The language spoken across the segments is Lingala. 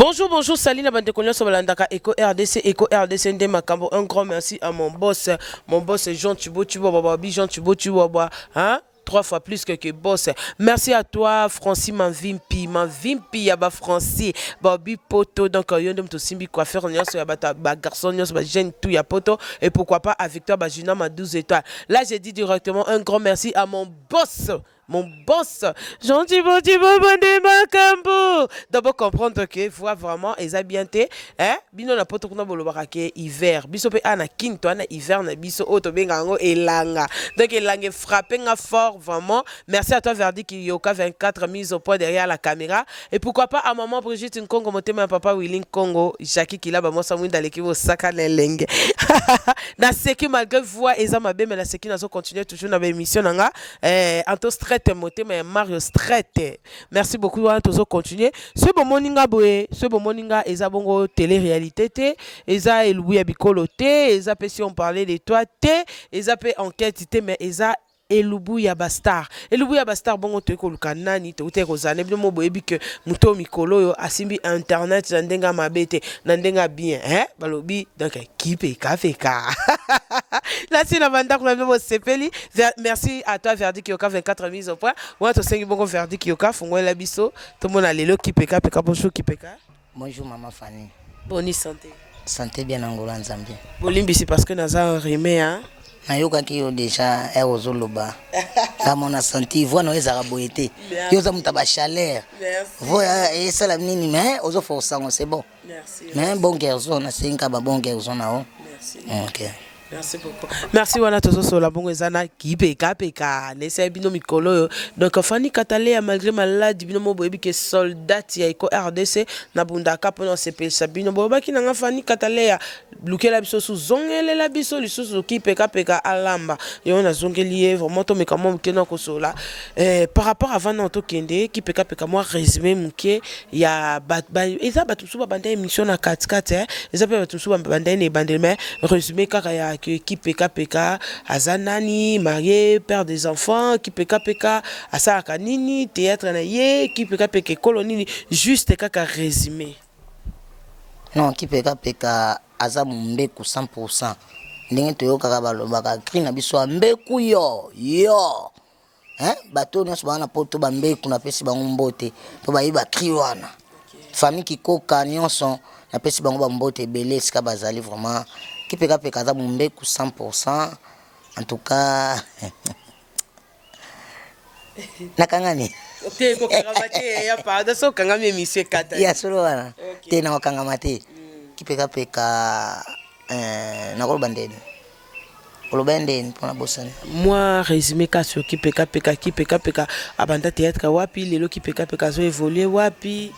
Bonjour, bonjour, salut na bande nyonso balandaka Eco RDC, Eco RDC nde makambo. Un grand merci à mon boss Jean Thibaut Thibaut Babi Jean Thibaut Thibaut, hein? Trois fois plus que boss. Merci à toi, Francis Manvimpi, Manvimpi ya ba Francis, Bobby Poto, donc yo nde moto osimbi coiffeur nyonso ya bato ba garçon nyonso, ba jeune tout ya poto, et pourquoi pas à Victor Bajuna ma 12 étoiles. Là, j'ai dit directement un grand merci à mon boss Jean Thibaut Thibaut Bande Makambo. D'abord comprendre que voix vraiment eza bien te, hein? Bino na poto kuna bolobaka ke hiver, biso pe ana kin to ana hiver na biso oyo tobenga yango elanga. Donc elanga frappé nga fort vraiment. Merci à toi, Verdi Kiyoka 24 mise au point derrière la caméra, et pourquoi pas à maman Brigitte Nkongo motema ya papa Willy Nkongo Jackie Kilaba mosa mwinda leki bosaka na elenge na seki malgré voix eza mabe, mais na seki nazo continuer toujours na ba émission na nga. Anto Stret motema ya Mario Stret, merci beaucoup. Wana tozo continuer. Soki bomoni nga boye, soki bomoni nga, eza bongo télé réalité te, eza elubu ya bikolo te, eza mpe si on parlait de toi te, eza mpe enquête te, mais eza elubu ya bastar, elubu ya bastar. Bongo toyei koluka nani? Touti kozala na bino mo boyebi ke moto oyo mikolo oyo asimbi internet na ndenge ya mabe te, na ndenge ya bien, eh? Balobi donc kipekapeka nasi na bandako na bino bosepeli. Merci à toi, Verdi Kioka 24 mise au point. Wana tosengi bongo Verdi Kioka fungolela biso tomona lelo kipekapeka. Bonjour Kipeka. Bonjour Mama Fanny. Boni santé? Santé bien na ngolo ya Nzambe. Bolimbisi parce que naza enrhumé, hein? Nayokaki yo déjà ere ozoloba, ngamona santi voix na yo ezalaka boye te. Yo oza moto ya bachaleur, voix esala nini, mais ozoforce yango, c'est bon. Merci. Mais bon guérison, nasengi kaka ba bon guérison na yo. Merci. Ok. Merci beaucoup, merci. Wana tozosola bongo eza na kipekapeka nesai bino mikolo oyo. Donc Fani Katalea, malgré maladi, bino mo boyebi ke soldat ya Eko RDC nabundaka mpona osepelisa bino. Boyobaki nanga Fani Katalea lukela biso su zongelela biso lisusu kipekapeka alamba yo nazongeli ye vraiment. Tomeka mwa moke na kosola par rapport avant na tokende kipekapeka, mwa résumé moke ya eza bato mosusu babanda émission na katikati, eza mpe bato mosusu babanda ye na ebandeli, mais résumé kaka ya ke kipekapeka aza nani, marié, père des enfants, kipekapeka asalaka nini, théâtre na ye, kipekapeka ekolo nini, juste kaka résumé. Non, kipekapeka aza mombeku 100. Ndenge toyokaka balobaka cri na biso ya mbeku yo yo, hein? Bato nyonso baa na poto bambeku, napesi bango mbote mpo bayebi bacri wana. Famille Kikoka nyonso, napesi bango bambote ebele esika bazali. Vraiment kipekapeka aza mombeku 100. En tout cas nakangani. Te, kokangama te ya pardon, so okangami émission ekata. Ya solo wana te, nakokangama te. Kipekapeka, nakoloba ndeni, oloba ye ndeni mpona bosani. Mwa résumé kasi oyo kipekapeka, kipekapeka abanda théâtre wapi, lelo kipekapeka azo évolue wapi?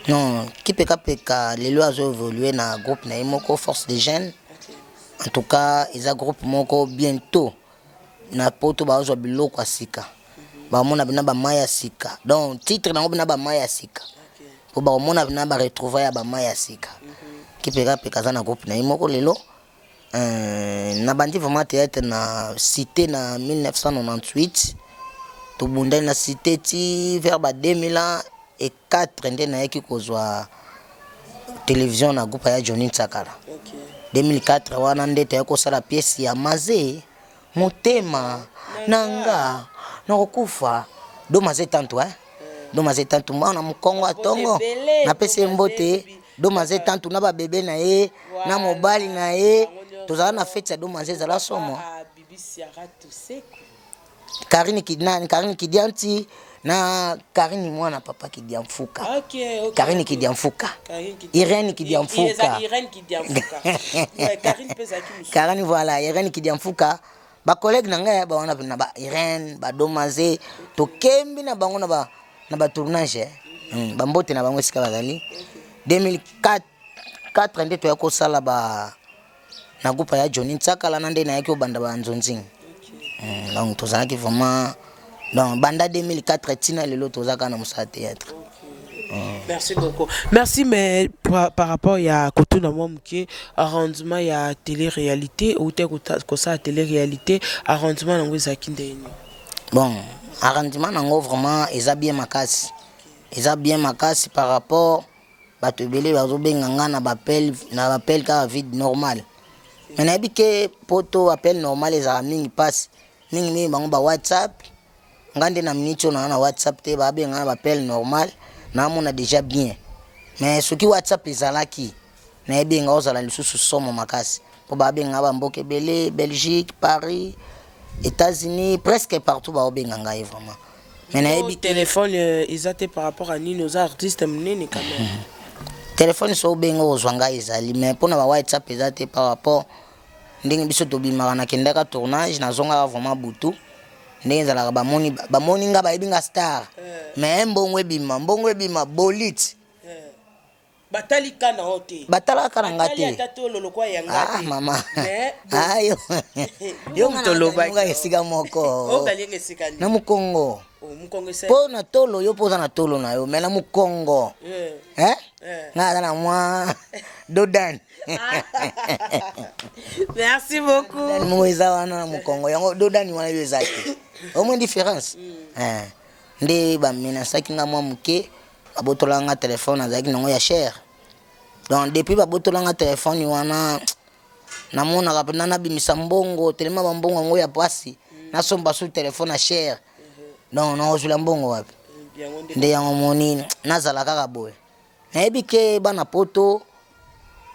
Non, kipekapeka lelo azo évolue na groupe na ye moko, Force des Jeunes. En tout cas eza groupe moko bientôt na poto bazwa biloko ya sika, bakomona bina bamai ya sika. Donc titre nango bina bamai ya sika, po bakomona bina baretrouvaille ya bamai ya sika. Kipekapeka aza na groupe na ye moko lelo. Nabandi vraiment théâtre na cité na 1998, tobundani na cité ti vers ba 2000 ans et 4 nde nayaki kozwa télévision na groupe ya Johnny Nsakala. 2004 wana nde toyaki kosala pièce ya Maze motema na nga nakokufa do maze tantu, eh? Do maze tantu mwana mokongo atongo, napesi ye mbote. Do maze tantu na babebe na ye na mobali na ye, tozala na feti ya do maze, ezala somo. Karine Kidnani, Karine Kidianti na Karine mwana papa Kidiamfuka. Karine Kidiamfuka, Irene Kidiamfuka, Karine, voilà, Irene Kidiamfuka. Bacollègue na ngai bawana na ba Irene badomaze, tokembi na bango na batournage. Bambote na bango esika bazali. 2004 nde toya kosala ba na groupe ya Johnny Ntsakala na nde nayaki obanda banzonzing. Donc tozalaki vraiment, donc banda 2004 ntina lelo toza kaka na mosala théâtre. Merci beaucoup. Merci, mais par rapport ya kotuna mwa moke, arrangement ya télé-réalité, outi kosala télé-réalité, arrangement nango ezalaki ndenge? Bon, arrangement nango vraiment eza bien makasi, eza bien makasi par rapport Bato ebele bazobenga nga na baappel, na baappel kaka vide normal. Mais nayebi ke poto appel normal ezalaka mingi mpasi mingi mingi bango ba WhatsApp. Nga nde na minute oyo naza na WhatsApp te, babenga nga na baappel normal, naamona déjà bien. Mais soki WhatsApp ezalaki, nayebi nga ozala lisusu somo makasi, mpo babenga nga bamboka ebele, Belgique, Paris, États-Unis, presque partout baobenga ngai vraiment. Mais nayebi téléphone eza te par rapport à nini? Oza artiste monene quand même. Téléphone so obenga ozwa ngai ezali, mais mpona ba WhatsApp eza te par rapport ndenge biso tobimaka. Nakendaka tournage, nazongaka vraiment butu. Ndenge ezalaka, bamoni, bamoni nga, bayebi nga star, mais mbongo ebima, mbongo ebima bolit. Batali ka na yo te. Batalaka na nga te. Ata tolo lokwa ya nga. Ah mama, ayo yo tolobaki esika moko. Okalinga esika na mokongo. Mpo na tolo yo, mpo oza na tolo na yo, mais na mokongo nga aza na mwa dodan. Merci beaucoup. Moko eza wana na mokongo, yango dodani wana yo eza te, au moins différence. Nde bamenasaki nga mwa moke, babotolaka nga telefone nazalaki nango ya cher. Donc depuis babotolanga telefone wana, namonaka mpenza nabimisa mbongo telema, bambongo yango ya pasi, nasomba su telefone ya cher. Donc nakozwila mbongo wapi? Nde yango moni nazala kaka boye. Nayebi ke bana poto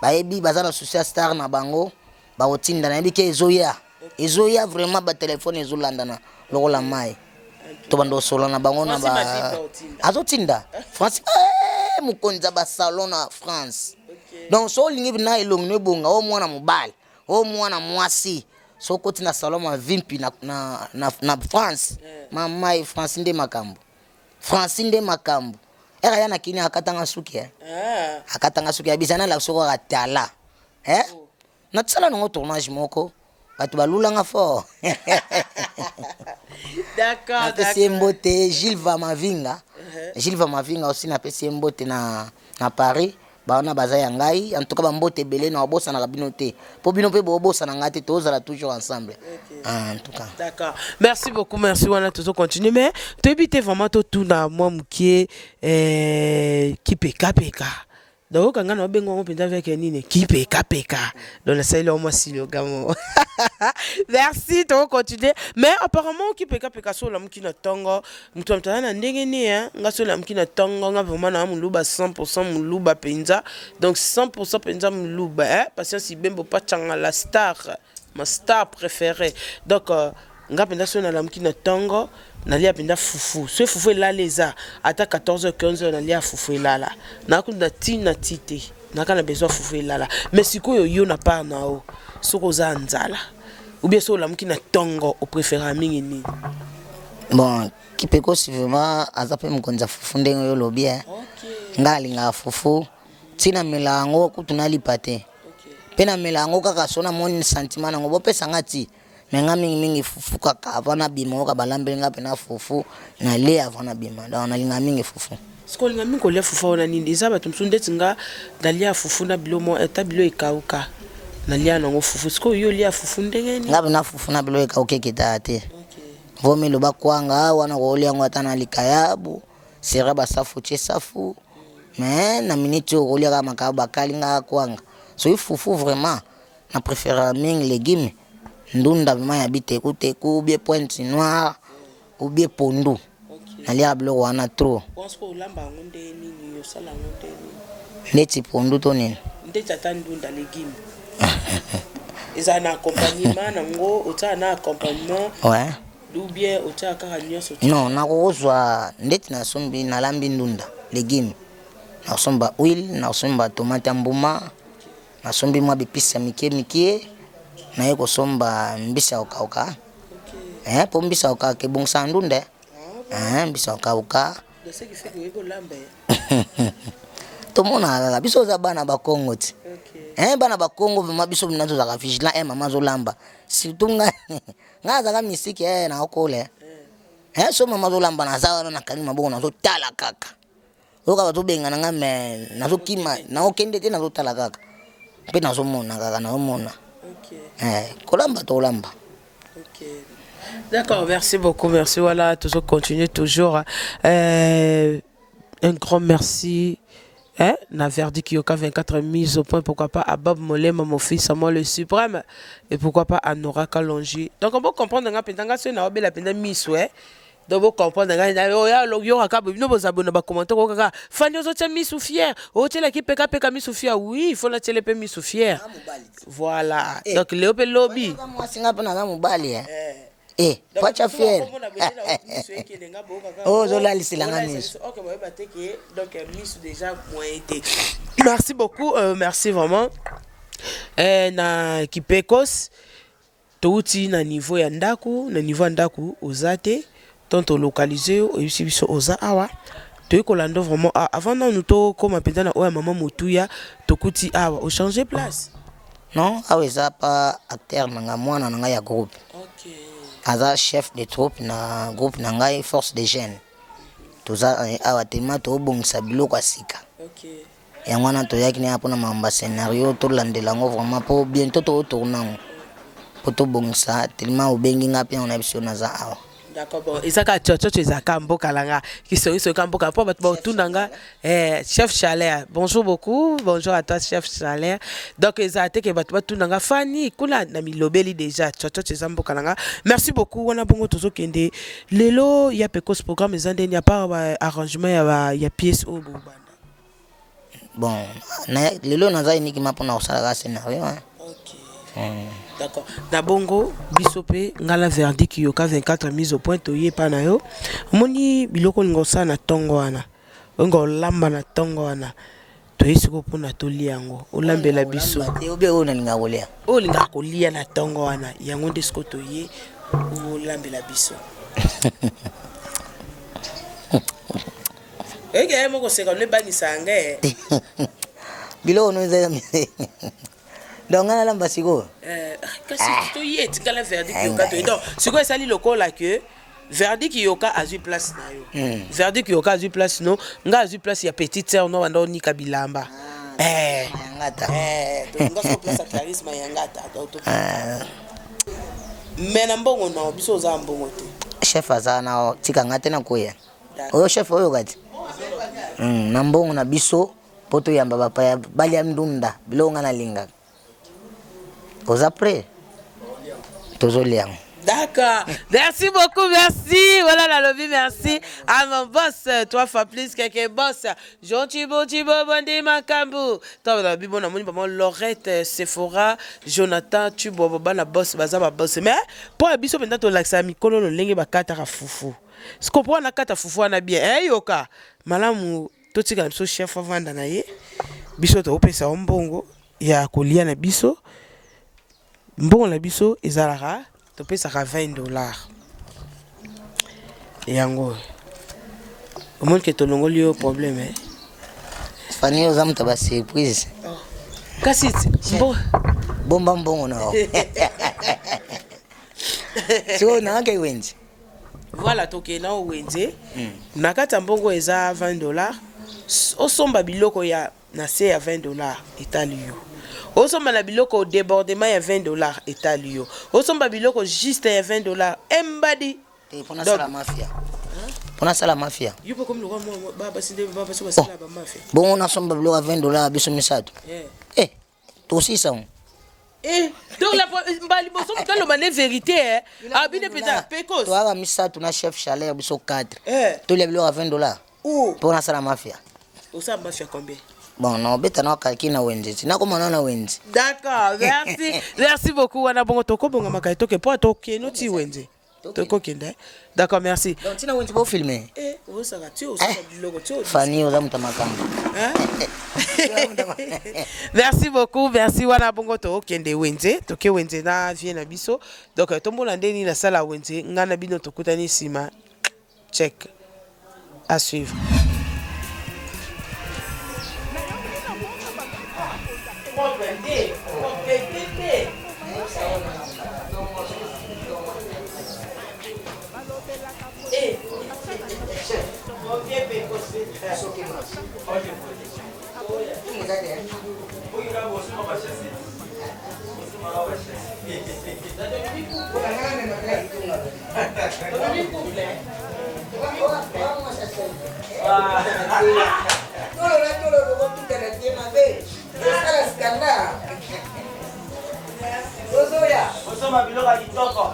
bayebi, baza na souci ya star na bango, bakotinda. Nayebi ke ezoya, ezoya vraiment, batelefone ezolandana lokola mai. Tobanda kosola na bango na ba azotinda. France, mokonzi ya basalon na France. Donc so olingi na elongi no ebonga, o mwana mobali, o mwana mwasi, so okoti na salon Mavimpi na France, mama e, France nde makambo, France nde makambo. Ere aya na kini, akatanga suki, akatanga suki ya bisa, nalakisa soko kaka tala. Natisala nango tournage moko, bato balulanga fort. Napesi ye mbote, Gilles Vamavinga, Gilles Vamavinga aussi, napesi ye mbote na Paris. Bawana baza ya ngai. En tout cas bambote ebele, na babosanaka bino te, mpo bino mpe bobosana ngai te, tozala toujours ensemble. Ah, en tout cas. D'accord, merci beaucoup, merci. Wana tozo continuer, mais toyebi te vraiment, totuna mwa mokie kipekapeka. Donc okanga na obenga yango mpenza avec nini, kipekapeka. Donc nasaleli yango mwa slogan mo. Merci, tokocontinue. Mais apparemment kipekapeka, so olamuki na ntongo, moto ya moto aza na ndenge nini? Nga so olamuki na ntongo, nga vraiment na moluba 100, moluba mpenza, donc 100 mpenza moluba, eh? Patience Ibembo Pachanga, la star, ma star préférée. Donc nga mpenza so nalamuki na ntongo, nalia mpenza fufu. So fufu elala, eza ata 14 h 15 h, nalia fufu elala, nakunda ntina ti te, naka na besoin fufu elala. Mais sikoyo yo na part na yo, soki oza nzala ou bien soki olamuki na ntongo, opréféra mingi nini? Bon, Kipekosi vraiment aza mpe mokonzi ya fufu ndenge oyo olobi. Ngai alingaka fufu, ntina mela yango kutu nalipa te, mpe namela yango kaka so namoni sentiment nango bopesa nga ti. Mais nga mingimingi fufu kaka. Avant nabima, oyoka balambeli nga mpena fufu, nalia avant nabima. Donc nalingaka mingi fufu. Sikoyo olinga mingi kolia fufu wana nini? Eza bato mosusu ndeti nga, nalia fufu na bilo mo, ata bilo ekauka, nalia nango fufu. Sikoyo yo olia fufu ndenge nini? Nga mpena fufu na bilo ekauka eketaka te. Vomi loba kwanga wana, kolia yango ata na likayabu sera basafu, tie safu. Mais na minute oyo kolia kaka makabo bakalinga kwanga. Soki fufu, vraiment na préférera mingi légume, ndunda vraiment ya bitekuteku, bien pointe noire ou bien pondu. Naliaka biloko wana trop. Olamba yango nde nini? Osala yango nde nini? Neti pondu to nini? Ndeti ata ndunda, légume ezala na accompagnement nango, otiaka na accompagnement ou bien otiaka kaka nyonso? Non, nakokozwa ndeti nasombi, nalambi ndunda légume, nakosomba huile, nakosomba tomate ya mbuma, nasombi mwa bipisi ya mike mike, naye kosomba mbisi ya kokauka, mpo mbisi ya kokauka ebongisaka ndunda, mbisi ya kokauka. Tomonaka kaka biso oza bana bakongo ti, bana bakongo vraiment, biso mina tozalaka vigilant. Mama azolamba, surtout ngai, ngai azalaka misiki, naokola. So mama azolamba, naza wana, nakangi maboko, nazotala kaka. Oyoka bazobengana nga, mais nazokima, naokende te, nazotala kaka mpe nazomona kaka, nazomona kolamba, tolamba. D'accord, merci beaucoup, merci. Voilà, toujours continuer, toujours. Un grand merci. Eh, na Verdi Kiyoka 24 mise au point, pourquoi pas à Bob Molema, mon fils, à moi le suprême, et pourquoi pas à Nora Kalonji. Donc on peut comprendre nga penza nga so na obela penza miso eh. Donc vous comprendre nga na oya yo kaka bino boza bona ba commentaire ko kaka Fanny ozotia miso fier, otiela ki peka peka miso fier. Oui, il faut na tiele pe miso fier. Voilà. Eh. Donc Léo pe lobby. Mwasi nga mpe naza mobali eh. Eh, pacha fier. Oh, ozolalisela nga miso. Ok, boyeba te ke donc miso déjà moyen te. Merci beaucoup, merci vraiment. Na Kipekos touti na niveau ya ndako, na niveau ya ndako oza te, tant tolocaliser yo, oyebisi biso oza awa. Toyei kolanda vraiment avant nanu tokóma mpenza na oyo ya mama motuya, tokuti awa ochanger place. Non, awa eza pa acteur na nga, mwana na ngai ya groupe. Aza chef de troupe na groupe na ngai, Force de Jeunes. Toza awa tellement tobongisa biloko ya sika. Yango wana toyaki na ya mpona makambo ya scénario, tolandela yango vraiment mpo bientôt totourne yango, mpo tobongisa. Tellement obengi nga mpe yango na biso naza awa. D'accord, bon, ezaka tchotcho, ezaka mboka langa kisongi ka mboka po bato baotuna nga chef Chaleur. Bonjour beaucoup, bonjour à toi chef Chaleur. Donc eza te ke bato batuna nga Fani kuna na milobeli déjà tchotcho eza mboka langa. Merci beaucoup. Wana bongo tozokende lelo ya Pekos, programme eza ndeni à part ba arrangement ya ba ya pièce oyo bobanda? Bon, lelo naza uniquement mpona kosalaka scénario hein. Ok. D'accord. Na bongo biso mpe nga na Verdi Kiyoka 24 mise au point, toye pa na yo. Omoni biloko olinga osala na ntongo wana, olinga olamba na ntongo wana, toye sikoyo mpona tolia yango, olambela biso. Te, obe oyo nalinga kolia. Oyo olingaka kolia na ntongo wana, yango nde sikoyo toye olambela biso. Oyeke ye moko seka no ebangisa yange. Biloko no eza, donc nga nalamba sikoyo? Kasi toye etikala Verdi Kiyoka, toye. Donc sikoyo esali lokola ke Verdi Kiyoka azwi place na yo. Verdi Kiyoka azwi place no, nga azwi place ya petite sœur no banda onika bilamba. Mayangata. Tolinga so place ya Clarisse Mayangata. Donc mais na mbongo na biso oza na mbongo te. Chef aza na tika nga te na koya oyo chef oyo kati na mbongo na biso mpo toyamba bapaya balia ndunda. Biloko nga nalingaka, oza prêt, tozolia yango. D'accord. Merci beaucoup, merci. Voilà la lobby, merci à mon boss. Trois fois plus que boss. Jean Thibaut Thibaut Bondi Makambu. Toi, la Bible, on a maman Lorette, Sephora, Jonathan, Thibaut, bana boss, baza ba boss. Mais pour biso maintenant to lakisa mikolo no lenge bakata fufu. Siko po na kata fufu wana bien. Eh yoka. Malamu totika biso chef avanda na ye. Biso to opesa mbongo ya kolia na biso. Mbongo na biso ezalaka topesaka 20 $ yango. Omoni ke tolongoli yo problème eh? Fani, oza moto ya basurprise. Kasi mbo Bomba mbongo na yo. Sikoyo nayaka wenze. Voilà, tokende na wenze. Na kati ya mbongo eza 20 $. Osomba biloko ya na se ya 20 $ etali yo, osomba na biloko débordement ya 20 $ etali yo, osomba biloko juste ya 20 $ embadi. Te, mpo nasala mafia, mpo nasala mafia. Yo mpo komi lokwa basi nde basi basala bamafia. Bongo nasomba biloko ya 20 $ biso misato. Eh, tosisa ngo. Eh, donc la mbala liboso moto aloba nde vérité eh. Abine mpenza Pekos. Toyaka misato na chef Chaleur, biso 4. Tolia biloko ya 20 $ Oh, mpo nasala mafia. Osala mafia combien? Bon, naobeta na calcul na wenze ti nakoma na wenze. D'accord, merci. Merci beaucoup. Wana bongo tokobonga toke po tokende ti wenze. Tokokende. D'accord, merci. Donc ntina wenze bofilme. Eh, osaka ti osaka biloko ti Fani, oza moto ya makambo. Hein? Merci beaucoup, merci. Wana bongo tokende wenze, toke wenze na vie na biso. Donc tomona ndeni nasala wenze, nga na bino tokutani nsima. Check. À suivre. Kosomba biloko ya kitoko.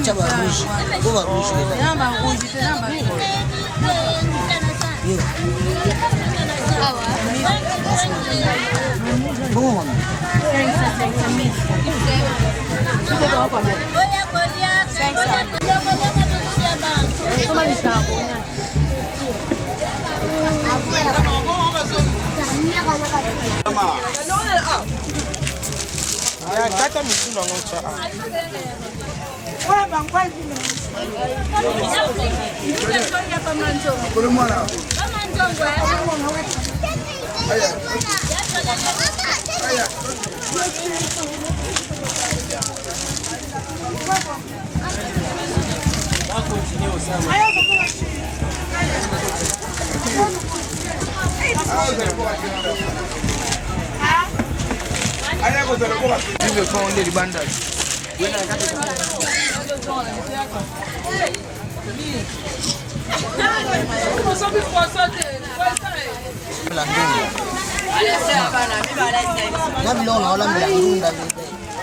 Tya ba rouge. Bo ba rouge. Na ba rouge, na ba Yo. Bon. Kata misu nango tya. Na biloko na olambela ndunda,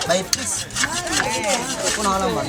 ba épice mpona olamba.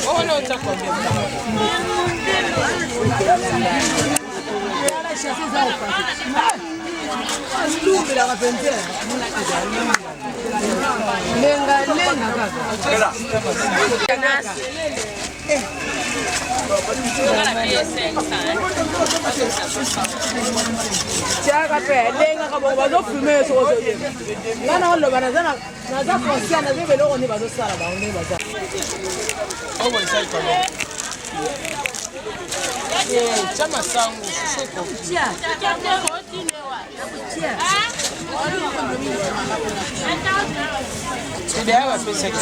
Wana otya combien? Tiaka mpe elengaka bongo, bazofilme yo soko ozoyeba. Nga na oloba, naza conscient, nazoyeba eloko nde bazosala bango ndenge baza. Tya masango fufu ekoki. Deya bapesaki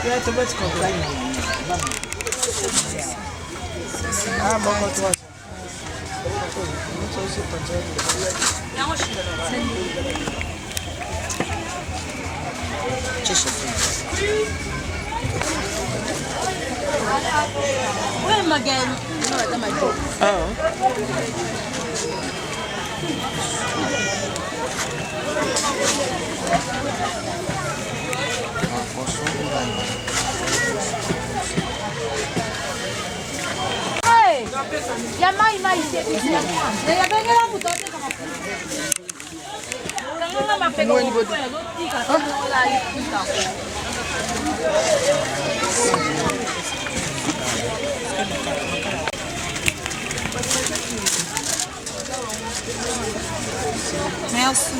ya tomate combien? Ah, moko 3. Ah. Ya mai mai te. Yabengela moto atekaka. Kanganga mapeka azotika. Merci.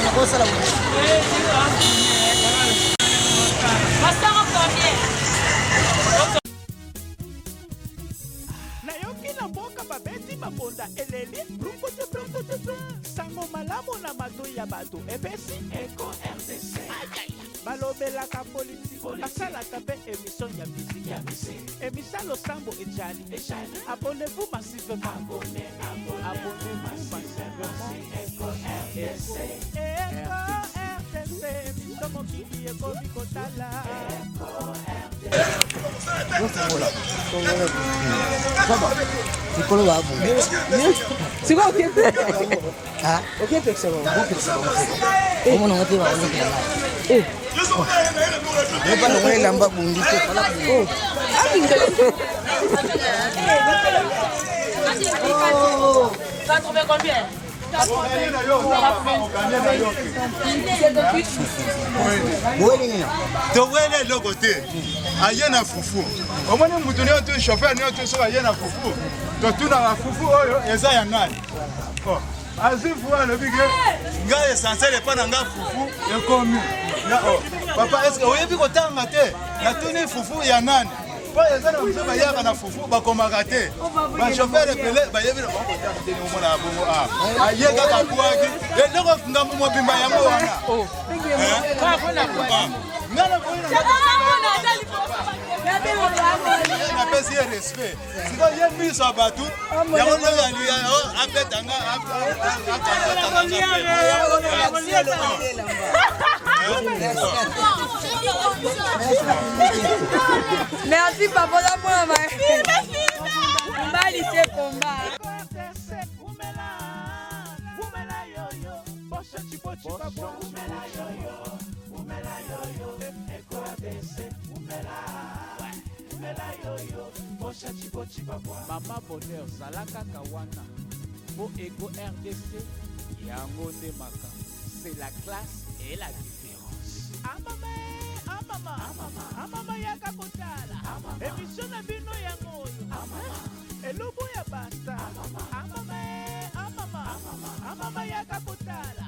Nakosala. Nayoki na mboka babeti mabonda eleli brunkutu brunkutu. Sango malamu na matoi ya bato epesi Eko RDC balobeli. Balobelaka politiki, basalaka mpe emission ya musique. Emission losambo ejali. Abonnez-vous massivement. Abonnez-vous massivement. Eco RDC, émission mokili ekomi kotala. Likolo babunda. Sikoyo okepekisa bango. Omona ngo te bakolekela ngai. Opa longo elamba bundi te fala bundi. Towele eloko te, aye na fufu. Omoni mutu nyonso, chauffeur nyonso soki aye na fufu, totunaka fufu oyo eza ya nani. Oh, azwi fufu, alobi ke ngai essentiel epa na ngai fufu ekomi. Oh, papa, est-ce oyebi kotanga te? Natuni fufu ya nani, po eza na mosusu bayaka na fufu bakomaka te. Bachauffeur ebele bayebi na bango kotanga te. Omona bongo a aye kaka bwaki eloko ngambo mobimba yango wana. Nga napesi ye respect. Sikoyo ye miso ya bato yango ndenge abeta nga. Merci papa, oza mwana mobali se combat. Umela, umela yoyo, bosho chibochi babo. Umela yoyo, umela yoyo, Eko RDC. Umela, umela yoyo, bosho chibochi babo. Mama Bonheur, zala kaka wana po Ego RDC yango nde makambo, c'est la classe et la différence. Amama, amama, amama, yaka kotala émission na bino yango oyo, elobo ya basta. Amama, amama, amama, yaka kotala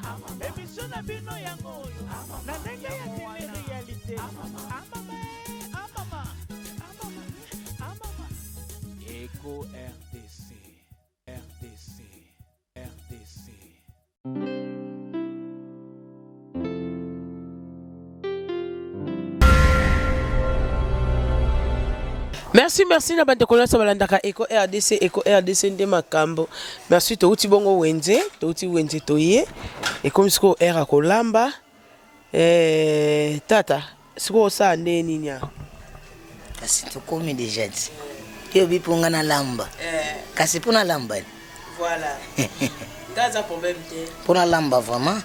émission na bino yango oyo na ndenge ya télé réalité. Amama, amama, amama, amama. Ego RDC, RDC, RDC. Merci, merci na bandeko nyonso balandaka Eco RDC. Eco RDC nde makambo. Merci. Touti bongo wenze, touti wenze, toye, ekomi sikoyo ere ya kolamba. Tata, sikoyo osala nde nini awa? Kasi tokomi déjà ti yobi mpo nga nalamba. Kasi mpo nalamba. Voilà, nga aza problème te. Mpo nalamba vraiment.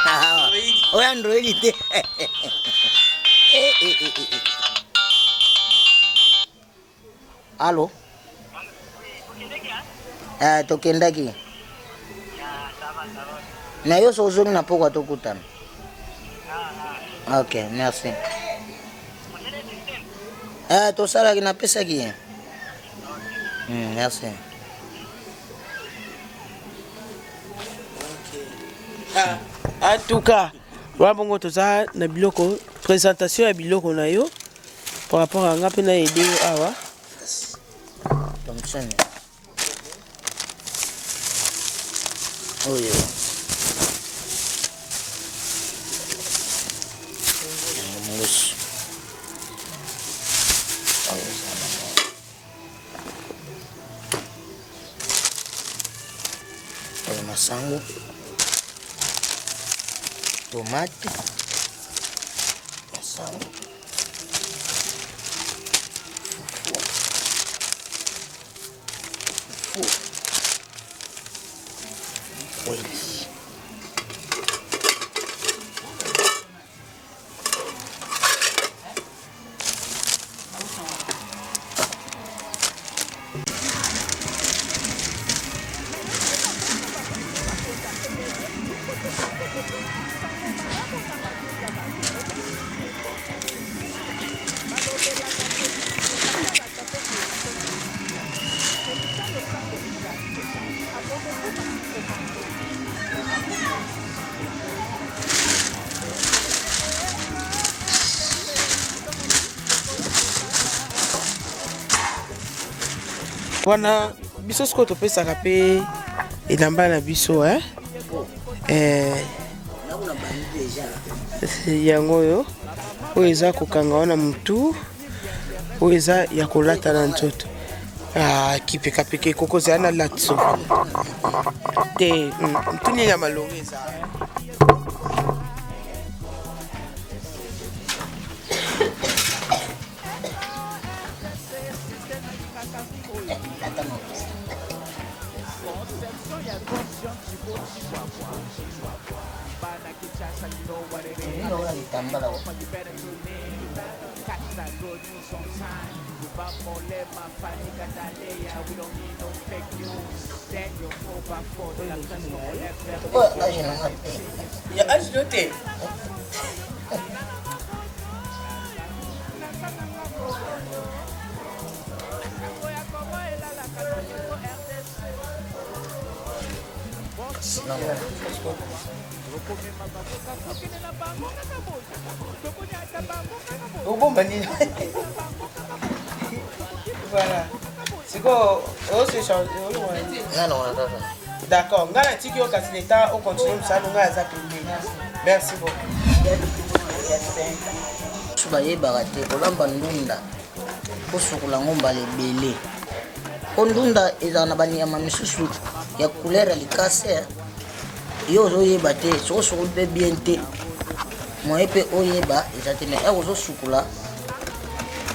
Ah, oyo android te. Eh, eh, eh, eh, eh. Allo. Tokendaki na yo so ozongi na pokwa tokutana. Ok, merci. Tosalaki, napesaki ye. Merci. En tout cas wana bongo toza na biloko, présentation ya biloko na yo par rapport à nga mpe na aide yo awa. Thompson oyo yango mongusu oyo eza nango oyo masango, tomate, masango, fufu, fufu, kweli. Wana biso sikoyo topesaka mpe. Elamba na biso eh? Eh, yango oyo oyo eza kokanga wana motu oyo eza ya kolata na nzoto. Ah, kipekapeka ekoko ozala na latso te motu nini ya malonga eza. Ya age yo te. Obomba nini? Voilà, sikoyo ose change. D'accord, ngai natiki yo kasi leta ocontinue mosala, ngai aza pembeni. Merci beaucoup. Mosusu bayebaka te kolamba ndunda, kosukola yango mbala ebele, mpo ndunda ezala na banyama misusu ya couleur ya likase. Yo ozoyeba te soki osukoli mpe bien te, moye mpe oyeba eza te. Mais ere ozosukola,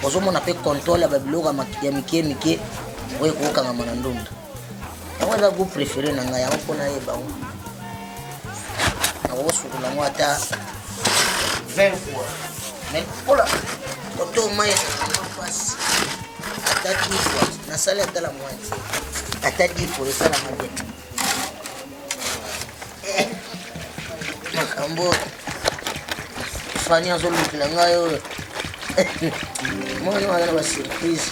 ozomona mpe contrôle ya babiloko ya mike mike oyo ekokangama na ndunda. Yango eza goût préféré na ngai, yango mpo nayeba yango nakokosukola yango ata 20 fois, mais mpola koto mai ezalaka mpasi, ata 10 fois nasali, ata la moitié, ata 10 fois esalama bien. Makambo Fani azolukela ngai oyo, mwana aza na basurprise.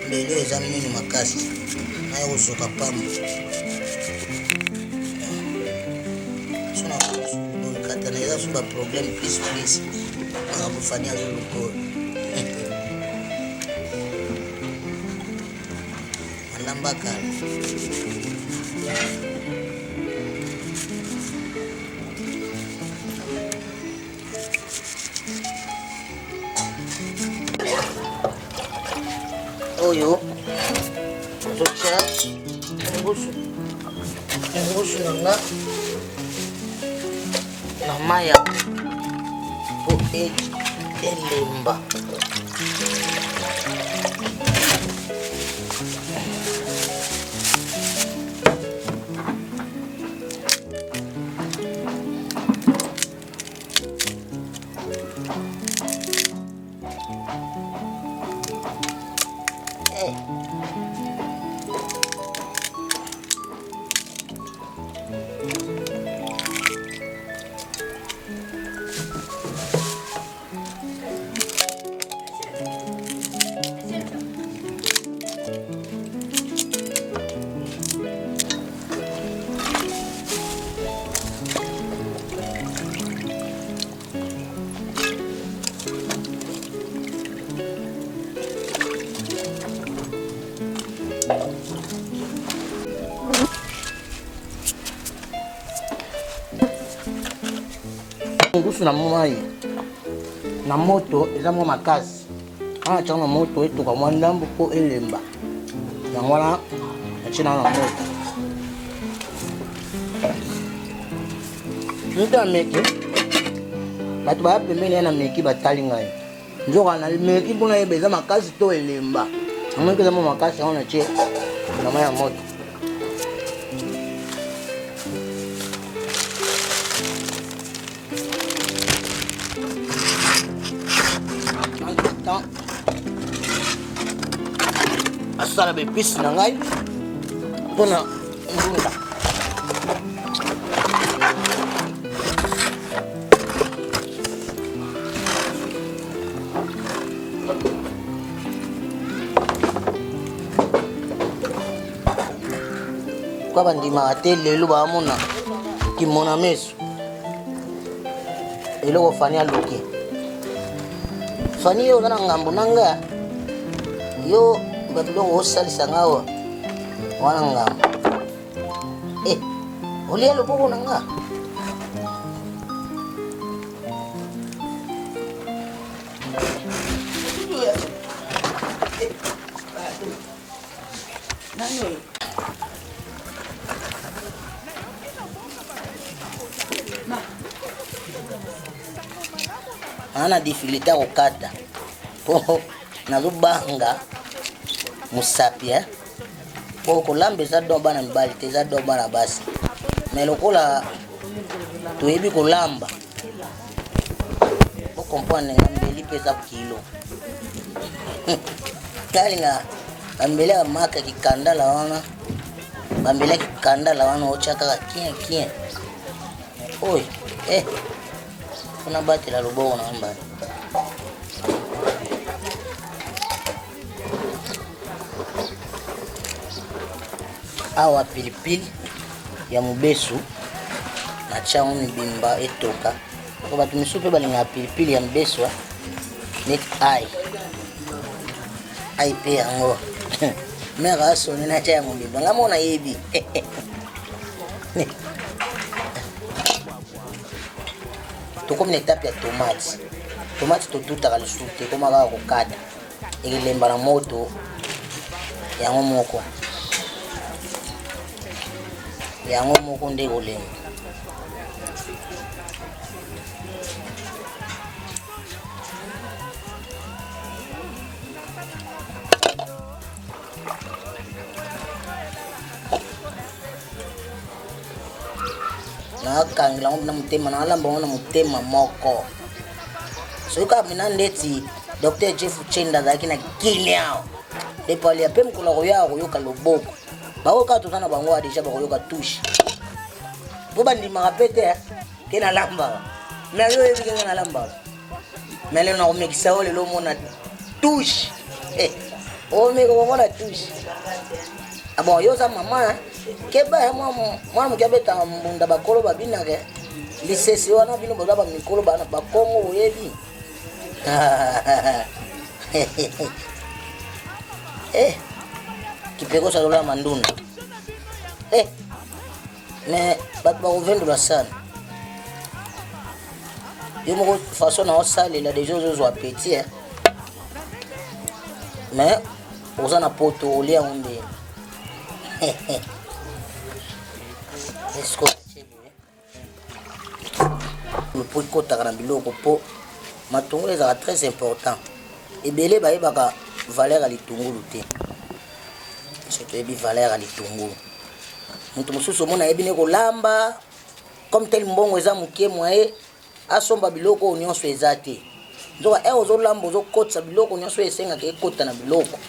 Mbeli eza minu makasi, naye kozoka pamba so na katana, eza so baproblème plus plus. Makambo Fani azoluka oyo alamba kala. Oyo totya ngusu, ngusu na nga na mai ya po elemba. Ngusu na mai na moto eza mwa makasi wana, natyango na moto etoka mwa ndambo mpo elemba. Yango wana natie nano na moto. Moto ameki, bato baya pembeni ya na meki batali ngai. Nzoka na meki mpo nayeba eza makasi to elemba. Namoni eza mwa makasi yango natie na mai ya moto. Entre-temps, asala baepisi na ngai mpona ndunda. Kwa bandimaka te lelo baamona kimona meso eloko fani aluki fani yo oza na ngambo na nga yo babiloko osalisa nga awa wana ngambo eh, olia loboko na nga Naa na difficulté ya kokata mpo nazobanga mosapi eh? mpo kolamba eza don bana mibali te, eza don bana basi, mais lokola toyebi kolamba bocomprendre nga mbeli mpe eza kilo talinga bambeli ya maka kikandala wana, bambeli ya kikandala wana otya kaka kien kien oyo eh mpona batela loboko na mbala. Awa pilipili ya mobesu natya yango mibimba etoka, po bato misusu mpe balingaka pilipili ya mobesu neti ai ai mpe yango mare asoni natya ya mobimba nga moko nayebi. Tokomi na etape ya tomate. Tomate totutaka lisusu te, ekoma kaka kokata, ekelemba na moto yango moko, yango moko nde ekolemba. Nakangela yango na motema, nalamba yango na motema moko. Soki kaka mina ndeti Dr Jeff Chenda azalaki na kimia awa nde palia mpe mokolo akoya akoyoka loboko bango kaka toza na bango awa deja bakoyoka touche mpo bandimaka mpe te ke nalambaka. Mais yo oyebi kenge nalambaka, mais lelo nakomekisa yo lelo omona touche. Omeka komona touche. Ah bon, yo oza mama keba mwana moke abetaka mbunda, bakolo babinaka lisese wana, bino boza bamikolo bana bakongo boyebi. Kipekosa lola mandunda. Mais bato bakovendula sana yo moko façon na osalela deja ozozwa appétit eh. Mais oza na poto olia yango nde po ekotaka na biloko mpo matungulu ezalaka très important. Ebele bayebaka valeur ya litungulu te, soki toyebi valeur ya litungulu moto mosusu omona ayebi ne kolamba comme tel mbongo eza moke moye asomba biloko oyo nyonso eza te. Nzoka ere ozolamba ozokotisa biloko nyonso oyo esengaka ekota na biloko,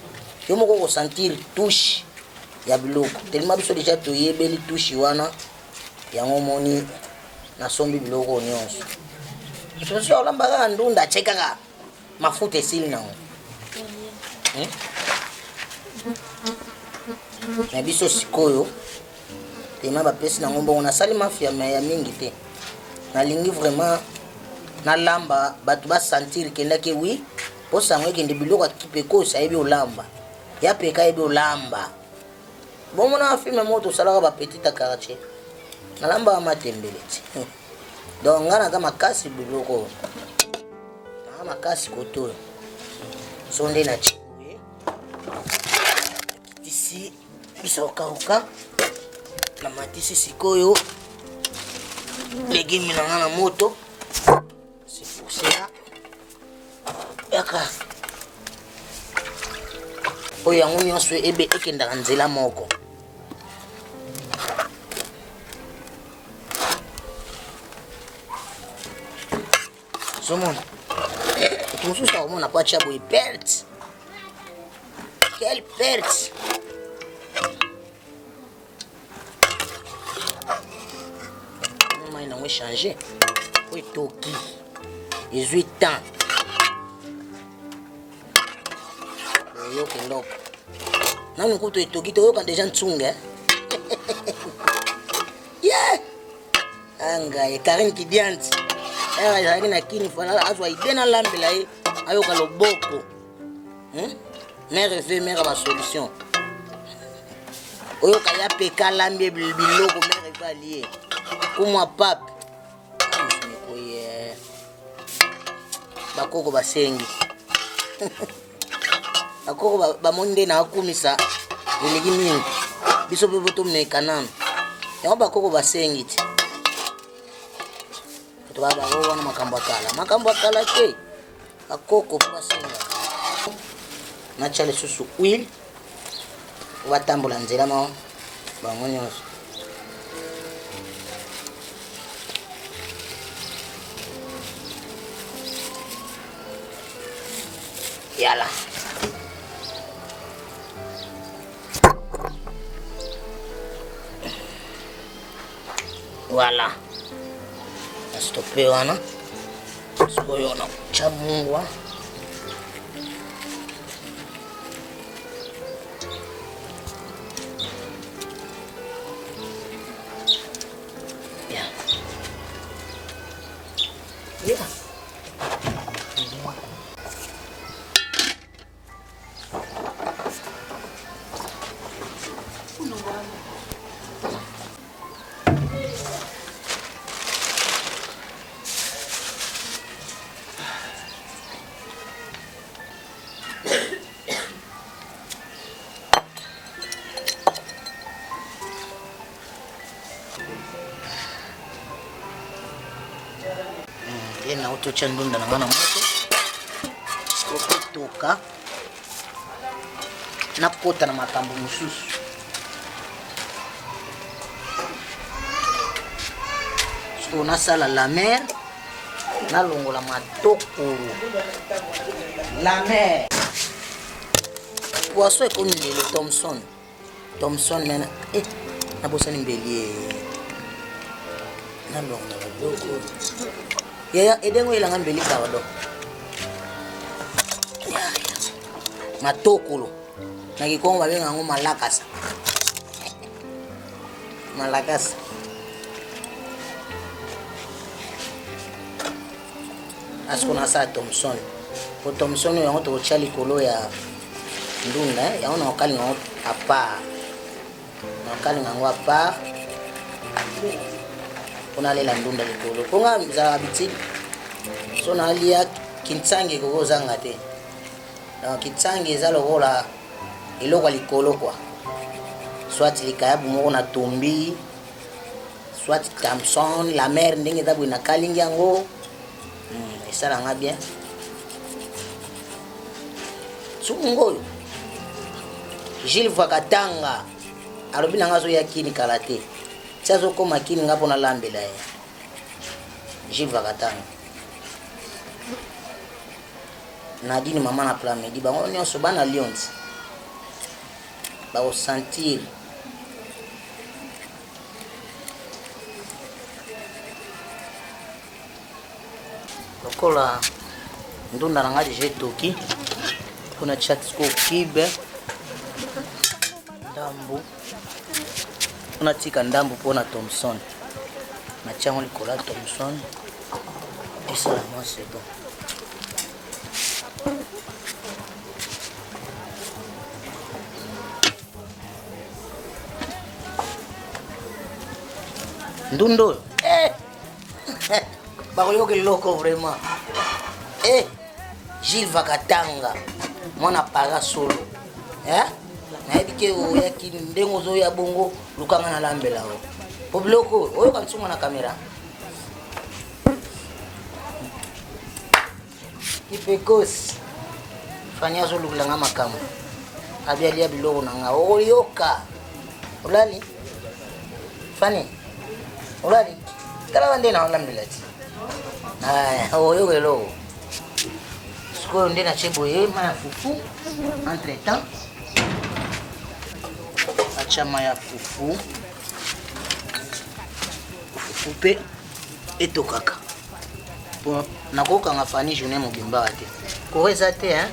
yo moko okosentir touche ya biloko. Tellement biso deja toyebeli touche wana, yango omoni nasombi biloko oyo nyonso. Moto mosusu akolamba kaka ndunda atie kaka mafuta esili nango. Na biso sikoyo tema bapesi nango mbongo, nasali mafia me ya mingi te. Nalingi vraiment nalamba bato basentir kendaki wi mpo sango ekende biloko ya kipekosi ayebi olamba ya peka ayebi olamba. Bomona filme moko tosalaka ba petit ya quartier, nalambaka matembele ti. Donc nga naza makasi biloko naza makasi kote oyo so nde na boye nakitisi biso kauka, namatisi sikoyo. Légume na nga na moto. C'est pour cela. Yaka. Oyo yango nyonso ebe ekendaka nzela moko. Ozomona moto mosusu akomona po atya boye perte. Quelle perte! Mai nango echange po etoki ezwi temps oyoka eloko nanu kutu etoki toyoka deja ntsunga eh? yeah! Angaye Karine Kidianti ere azalaki na kini fana azwa ide nalambela ye ayoka loboko hmm? Mère ve mère ba solution oyoka ya peka alambi biloko mère ve alie kumwa pape ekoye bakoko basengi bakoko bamoni nde naakumisa eleki mingi biso mpe botomeka nano yango bakoko basengi ti bato baa bango wana makambo ya kala makambo ya kala te bakoko mpo basengaka natya lisusu huile po batambola nzela moko bango nyonso yala voilà na stope wana sikoyo na kotya mungwa Yeah. Yeah. Ye na ototya ndunda na nga na moto okotoka nakota na makambo mosusu sikoyo nasala la mer nalongola matokolo la mer poisson ekomi lelo thomson thomson mena eh, nabosani mbeli eh. nalongola biloko yaya edengo oyelanga mbeli pardon matokolo na kikongo babenga yango malakasa malakasa asiko nasala thomson po thomson oyo yango tokotya likolo ya ndunda eh, yango nakokalinga yango apart nakokalinga yango apart mpo nalela ndunda likolo mpo nga ezalaka habitude so nalia kintsangi ekoki kozanga te Donc kitsangi eza lokola eloko ya likolo quoi. Soit likayabu moko na tombi, soit Thomson, la mer ndenge eza boye na kalingi yango. Hmm, esala nga bien. Suku oyo. Gilles Vakatanga alobi na nga azoya kini kala te. Ti azokoma kini nga mpo nalambela ye. Gilles Vakatanga. Nadine mama na plamedi bango nyonso bana Lions bako sentir lokola ndunda na nga deja etoki mpona tia sikoyo kibe ndambu mpona tika ndambu mpona thomson natia yango likolo ya thomson esala mwa c'est bon ndunda oyo eh! bakoyoka eloko vraiment eh! Gilles Vakatanga mwana para solo eh? Nayebi ke oyaki ndenge ozoya bongo lukanga nalambela o po biloko oyo oyoka nsunga na kamera. Kipekos. Fani azolukela nga makambo. Abi alia biloko na nga. Oyoka. Olali? Fani? Olali? Tala nde na olambela ti. Ah, oyoka eloko. Sikoyo nde natie boye mai ya fufu. Entre temps atya mai ya fufu. Fufu mpe etokaka. Po nakokanga Fani journée mobimba awa te. Courant eza te hein.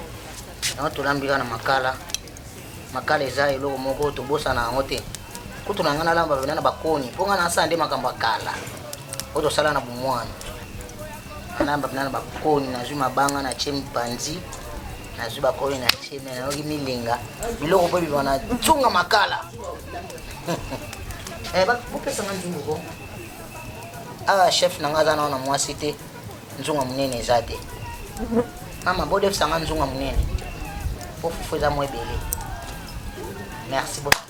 Yango tolambi kaka na makala. Makala eza eloko moko tobosana yango te. Kutu na ngai nalamba pena na bakoni mpo ngai nasala nde makambo ya kala oyo tosala na bomwana. Nalamba pena na bakoni, nazwi mabanga natie mipanzi, nazwi bakoni natie me nayoki milinga biloko mpo ebima na nzunga makala. Eh, bopesa nga nzungu ko. Awa chef na nga aza nao na mwasi te, nzunga monene eza te. Mama bodefisa nga nzunga monene po fufu eza mwa ebele. Merci beaucoup.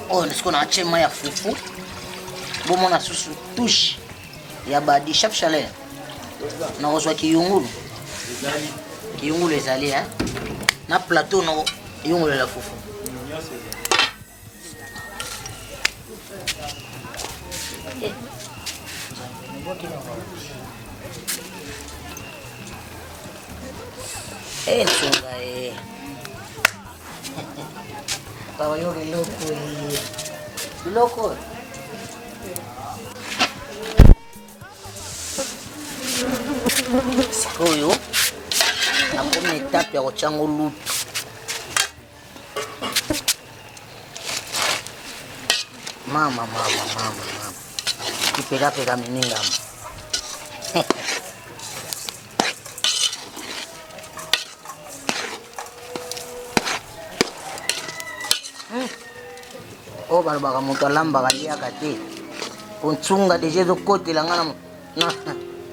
Oyo sikoyo natie mai ya fufu, bomona susu touche ya badi chef chaleur. Nakozwa kiyungulu, kiyungulu ezali hein? Na plateau nako yungulela fufu. Eh, nsunga eh. Baoyo biloko eh. Biloko. Sikoyo nakomi etape ya kotya ngo lutu. Mama, mama, mama, mama. Kipekapeka miningama. Oyo balobaka moto alambaka aliaka te. Po nsunga deja ezokotela nga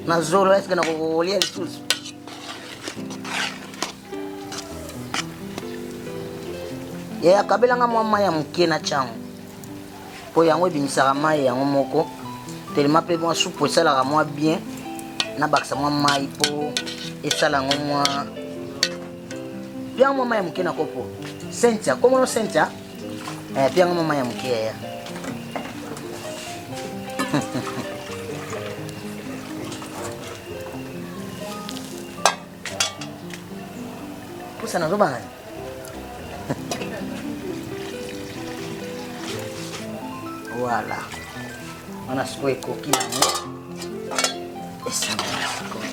na zolo, eske nakokolia lisusu? Ye akabela nga mwa mai ya moke na tiango mpo yango ebimisaka mai yango moko telema, mpe mwa supu esalaka mwa bien, nabakisa mwa mai mpo esala yango mwa pianga mwa mai ya moke na kopo. Cynthia, komono Cynthia, eh, pianga mwa mai ya moke yaya. Pusa nazobanga. Voilà. Wana sikoyo ekoki nango. Esangana sikoyo.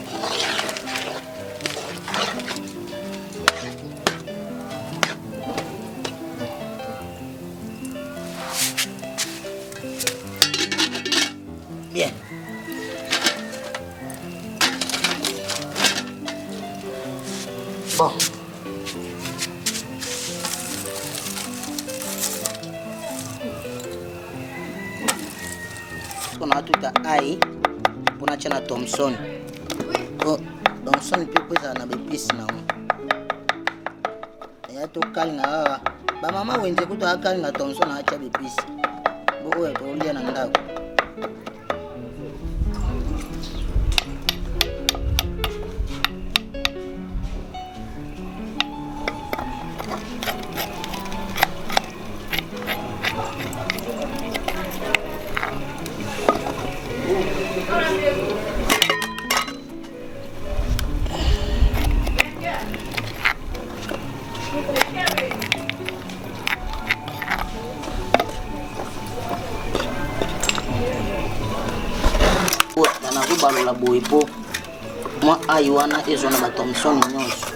Bien. Bon. Sikoyo natuta ai mpo natya na Thomson. Po Thomson mpe po ezala na baepice nango. Eya tokalinga kaka. Bamama wenze kutu akalinga Thomson atya baepice. Bo oyo tokolia na ndako. Nazobalola boye mpo mwa ai wana ezwa na bathomson nyonso.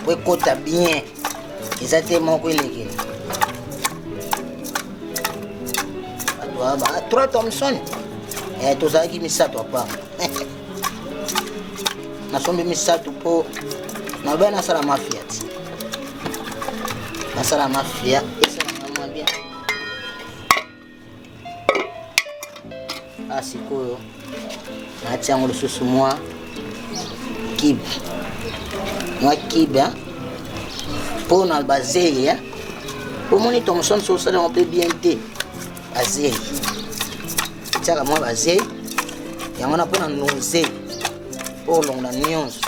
Po ekota bien, eza te moko elekela. Bato ba 3 Thomson. Eh, tozalaki misato apart. Nasombi misato mpo nalobai nasala mafia ti. Nasala mafia esalanga mwa bien. Ah, sikoyo natia yango lisusu mwa kibe, mwa kibe mpo na bazei. Omoni Thomson so osala yango mpe bien te, bazei. Natiaka mwa bazei yango wana mpo na nose mpo olongola nyonso.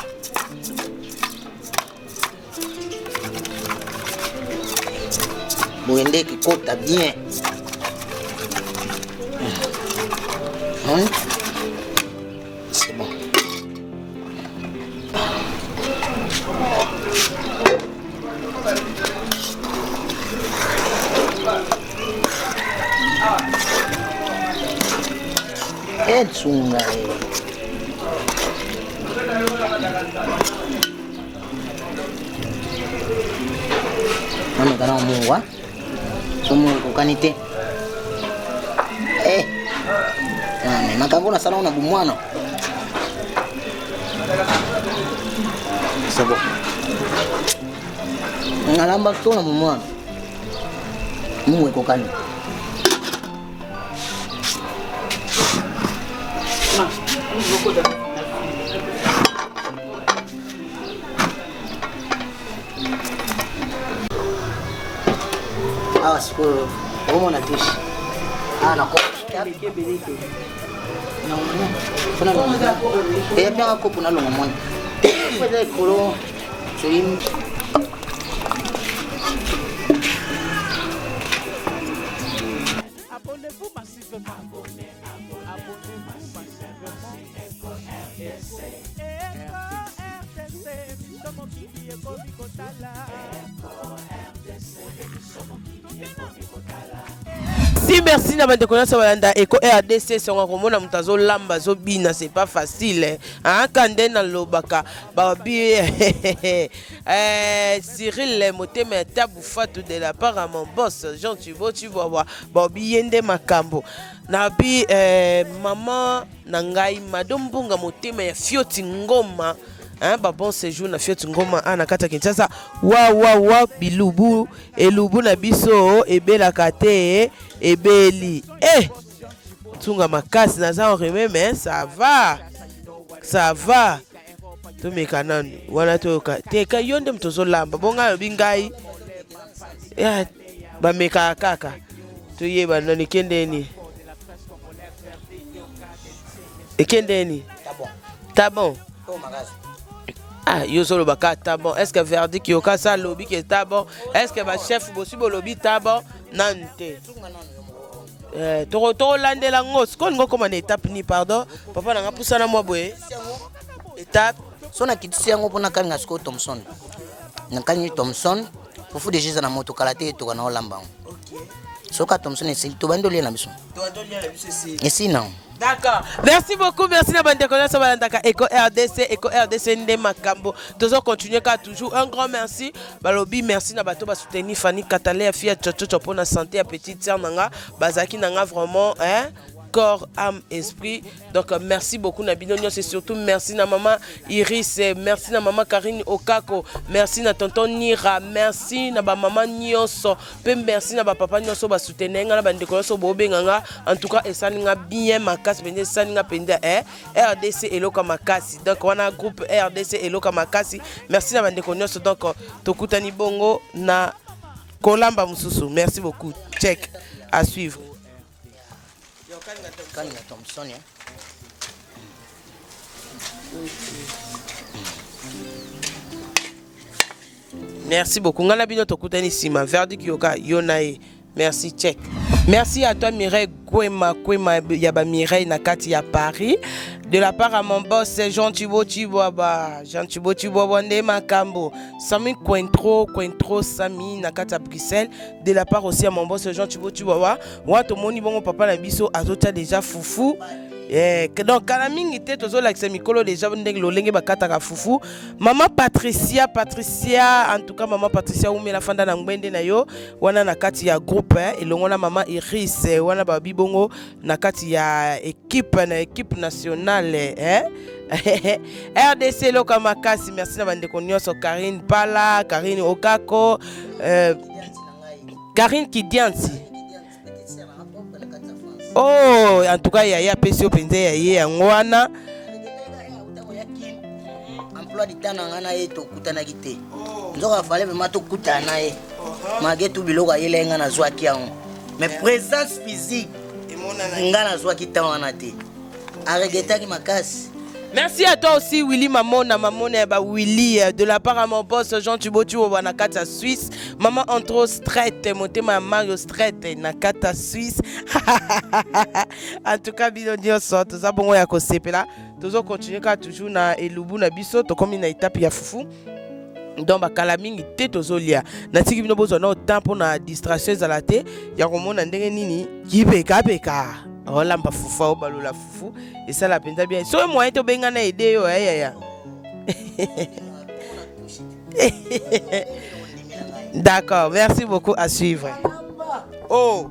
Boye nde ekikota bien. C'est bon. Etsunga nameka na mungwa so mungu ekokani te eh, makambo nasala na bomwana. C'est bon. Nalamba to na bomwana, mungu ekokani. Awa sikoyo omona touche awa na eyapyaka kopo nalonga mwana eza ekolo soyi. Abonnez-vous massivement. Abonnez-vous massivement. Eco RDC, biso mokili ekomi kotala. Si merci na bandeko nyonso balanda Eco RDC. Songa komona moto azolamba, azobina, c'est pas facile aka nde nalobaka babi Cyril motema ya tabu fatu de la part à mon boss Jean Tubo Tubwabwa, babi ye nde makambo nabi mama na ngai Mado Mbunga motema ya Fioti Ngoma, hein, ba bon séjour na Fioti Ngoma a na kati ya Kinshasa. Wa wa wa bilubu elubu na biso ebelaka te, ebeli ntunga makasi. Naza enrhumé mais ça va, ça va. Tomeka nanu wana, toyoka te ka yo nde moto ozolamba bongo alobi ngai ya, bamekaka kaka toyeba nanu ekendeni, ekendeni. Ta bon. Ah, yo ozoloba kaka ta bon. Est ce que verdict yoka sa alobi ke ta bon? Est ce que bachef bosi bolobi ta bon? Nanu te. Tokolandela yango sikoyo. Olingi okóma na étape ni? Pardon papa nanga, pusana mwa boye, étape. So nakitisi yango mpo nakalinga sikoyo thomson. Nakalingi thomson, fufu deja eza na moto, kala te etoka na olamba yango. Soki thomson esili, tobandi olia na biso, esili nango. D'accord. Merci beaucoup. Merci na bandeko nyonso balandaka Eco RDC. Eco RDC nde makambo. Tozo continuer ka toujours. Un grand merci. Balobi merci na bato ba soutenir Fanny Katalea fia chochocho pour na santé ya petite sœur nanga. Bazaki nanga vraiment, hein, corps, âme, esprit. Donc merci beaucoup na bino nyonso et surtout merci na maman Iris, merci na maman Karine Okako, merci na tonton Nira, merci na ba maman nyonso, pe merci na ba papa nyonso ba soutenir nga na ba ndeko nyonso bo benga nga. En tout cas esali nga bien makasi penza, esali nga penza RDC eloka makasi. Donc wana groupe RDC eloka makasi. Merci na ba ndeko nyonso. Donc tokutani bongo na kolamba mususu. Merci beaucoup. Check à suivre. Kalinga thomson, hein? Merci beaucoup. Nga na bino tokutani nsima. Verdict yoka yo na ye. Merci, check. Merci à toi Mireille Kwema Kwema ya ba Mireille na kati ya Paris. De la part à mon boss Jean Thibaut Chibwaba. Jean Thibaut Chibwaba nde makambo. Sami Cointro Cointro Sami na kati ya Bruxelles. De la part aussi à mon boss Jean Thibaut Chibwaba. Wa tomoni bongo papa na biso azotia déjà fufu. Donc kala mingi te tozolakisa mikolo déjà ndenge lolenge bakataka fufu. Mama Patricia, Patricia, en tout cas mama Patricia umela fanda na ngwende na yo wana na kati ya groupe, elongo na mama Iris wana babi bongo na kati ya équipe na équipe nationale, RDC eloka makasi. Merci na bandeko nyonso, Karine Pala, Karine Okako, Karine Kidiansi. Oh, en tout cas yaya apesi yo mpenza ya ye yango wana. Emploi du temps na ngai na ye tokutanaki te, nzoka afale vraiment tokutana na ye malgré tout. Biloko ayelai ngai nazwaki yango, mais présence physique. Nga nazwaki temps wana te. Aregretaki makasi. Merci à toi aussi Willy Mamona, Mamona ya ba Willy euh, de la part à mon boss Jean Thibaut Thibaut na kati ya Suisse, maman Antro Stret, motema ya Mario Stret na kati ya Suisse. en tout cas bino nyonso toza bongo ya kosepela, tozo continuer kaka toujours na elubu na biso, tokomi na étape ya fufu. donc bakala mingi te tozolia natiki bino bozwa nao temps mpo na distraction ezala te ya komona ndenge nini kipekapeka olamba fufu obalola fufu esala mpenza bien soki moyen tobenga na ede yo ayaya d'accord merci beaucoup à suivre oh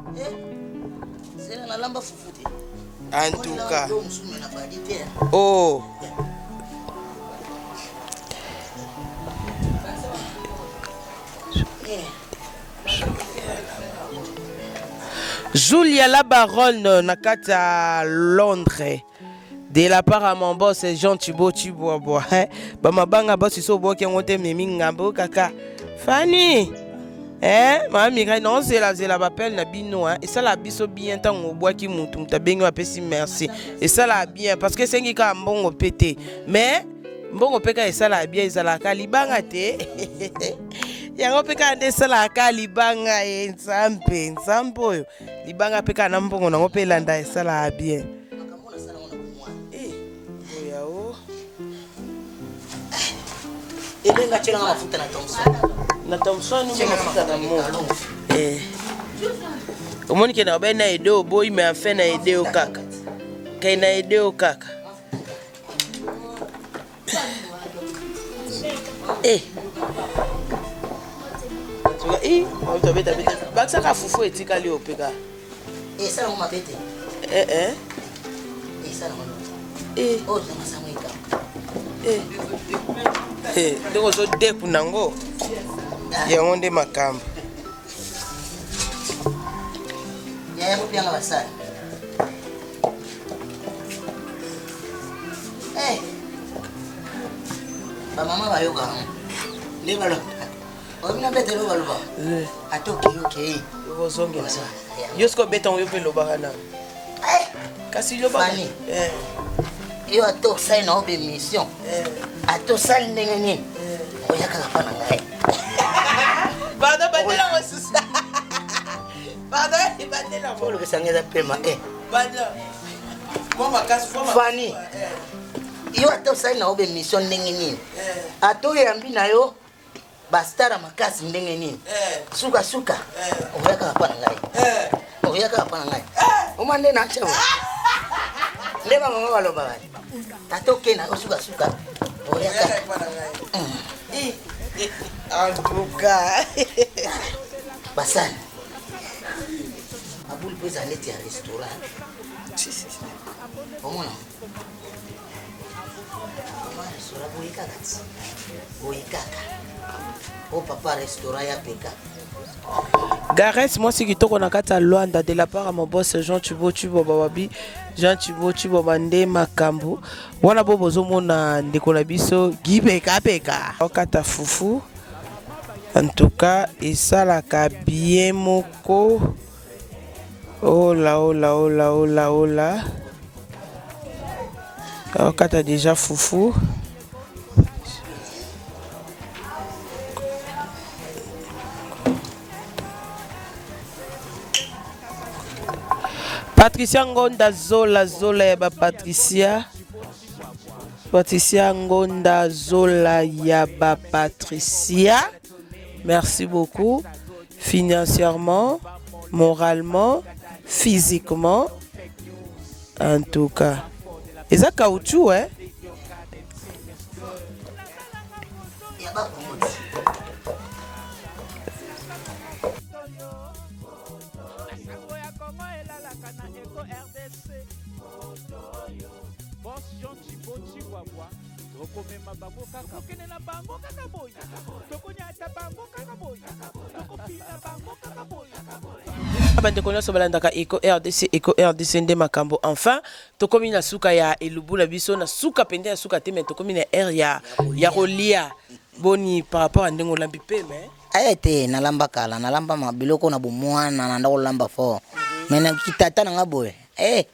en tout cas oh Julia la baronne na kati ya Londres de la part à mon boss Jean Thibaut Chiboabwa hein? ba mabanga boss so oboki yango te memi ngambo kaka Fanny eh mama Mireille non zela zela bapele na bino hein esala biso bien ntango obwaki mutu mutu abengi apesi merci esala bien parce que esengi kaka mbongo mpe te mais mbongo mpe kaka esalaka bien ezalaka libanga te yango mpe kaka nde esalaka libanga ye nzambe nzambe oyo libanga mpe kaka na mbongo nango mpe elanda esalaka bien ebenga tyelanga mafuta na thomson na thomson mafuta na mo eh. omoni ke na obai na ede oboyi mais enfin na ede yo kaka kai na ede yo kaka Eh. Eh, tobeta beta. Bakisaka fufu etikali yo peka. Esala ngo mabe te. Eh eh. Esala ngo. Eh. Oh, zama sango eka. Eh. Eh, ndenge ozo deku nango. Yango nde makambo. Yaya kopianga basali. Eh. Bamama bayoka yango nde baloba obina betelo baloba eh. ata okei okei ozongela yo soki obeta yango yo mpe elobaka na eh. kasi lobaka yo ata osali na yo bemission ata osali ndenge nini oya kaka mpa na ngai pardon bandela mosusu pardon bandela olobisa ngai eza pema e pardon fani yo ata osali na yo bemission ndenge nini ata oyambi na yo bastar ya makasi ndenge nini sukasuka okoya kaka mpa na ngai okoya kaka mpa na ngai oma nde natya nde bamama balobaka tata okenda yo sukasuka okoya kaka en tout cas basani mabulu mpo eza neti ya restaurant omona Mama restaurant boye kaka ti. Boye kaka. Oh papa restaurant ya peka. Gareth mwasi kitoko na kati ya Luanda de la part ya mon boss Jean Thibaut Tshiboba wabi Jean Thibaut Tshiboba nde makambo wana bo bozomona ndeko na biso gipekapeka okata fufu en tout cas esalaka bien moko Ola ola ola ola ola. Okata déjà fufu. Patricia Ngonda Zola Zola ya ba Patricia. Patricia Ngonda Zola ya ba Patricia. Merci beaucoup. Financièrement, moralement, physiquement. En tout cas. Eza caoutchouc, hein? Tokomema bango kaka tokokende na bango kaka boye tokonyata bango kaka boye tokopina bango kaka boye. Bandeko nyonso balandaka Eco RDC, Eco RDC nde makambo. Enfin, tokomi na suka ya elubu na biso, na suka pende ya suka te, mais tokomi na heure ya ya kolia. Boni par rapport à ndenge olambi pe mais Aye te nalamba kala nalamba ma biloko na bomwana na nda kolamba fort mais na kitata na nga boye. Eh,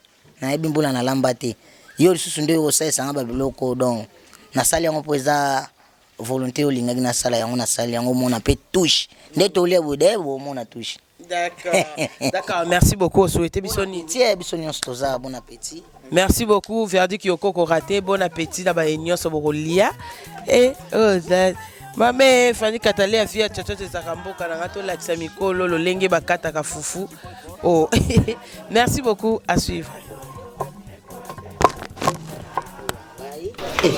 nayebi mbula nalamba te. Yo lisusu nde osalisa nga ba biloko donc nasali yango mpo eza volonté olingaki nasala yango, nasali yango, omona mpe touche nde tolia boye de bomona touche. D'accord. D'accord, merci beaucoup. Souhaitez biso nini? Tie biso nyonso toza bon appétit. Merci beaucoup Verdict Yoko raté. Bon appétit na ba nyonso bokolia. Eh, oh, that. Mame Fanny Katale afia chacha ezaka mboka na nga tolakisa mikolo lolenge bakataka fufu. Oh. Merci beaucoup, à suivre. Eh,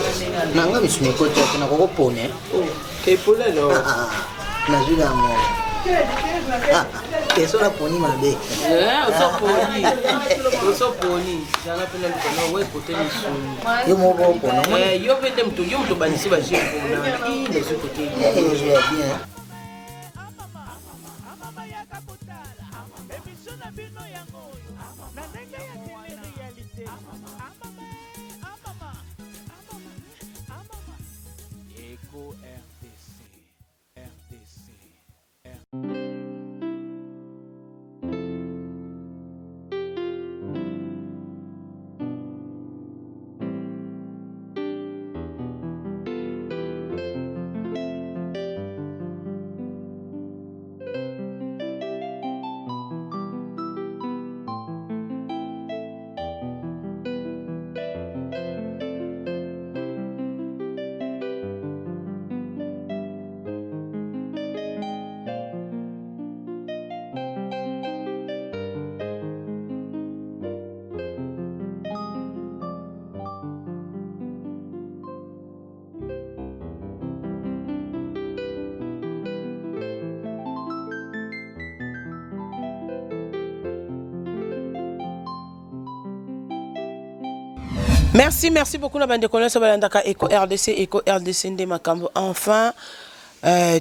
na nga misu mikoti ate nakokopone epola no nazwi na yango te so naponi mabe osoponi osoponi zala mpe na likolo oyo ekote misuni yo moko opona yo mpe nde moto yo moto obandisi baje mpona nazwi kote ya bien. Amama yaka kotala emission na bino yango oyo na ndenge ya tele realite. Amama amama amama amama. Eco RDC RDC Merci, merci beaucoup na bandeko nyonso balandaka Eco RDC, Eco RDC nde makambo. Enfin,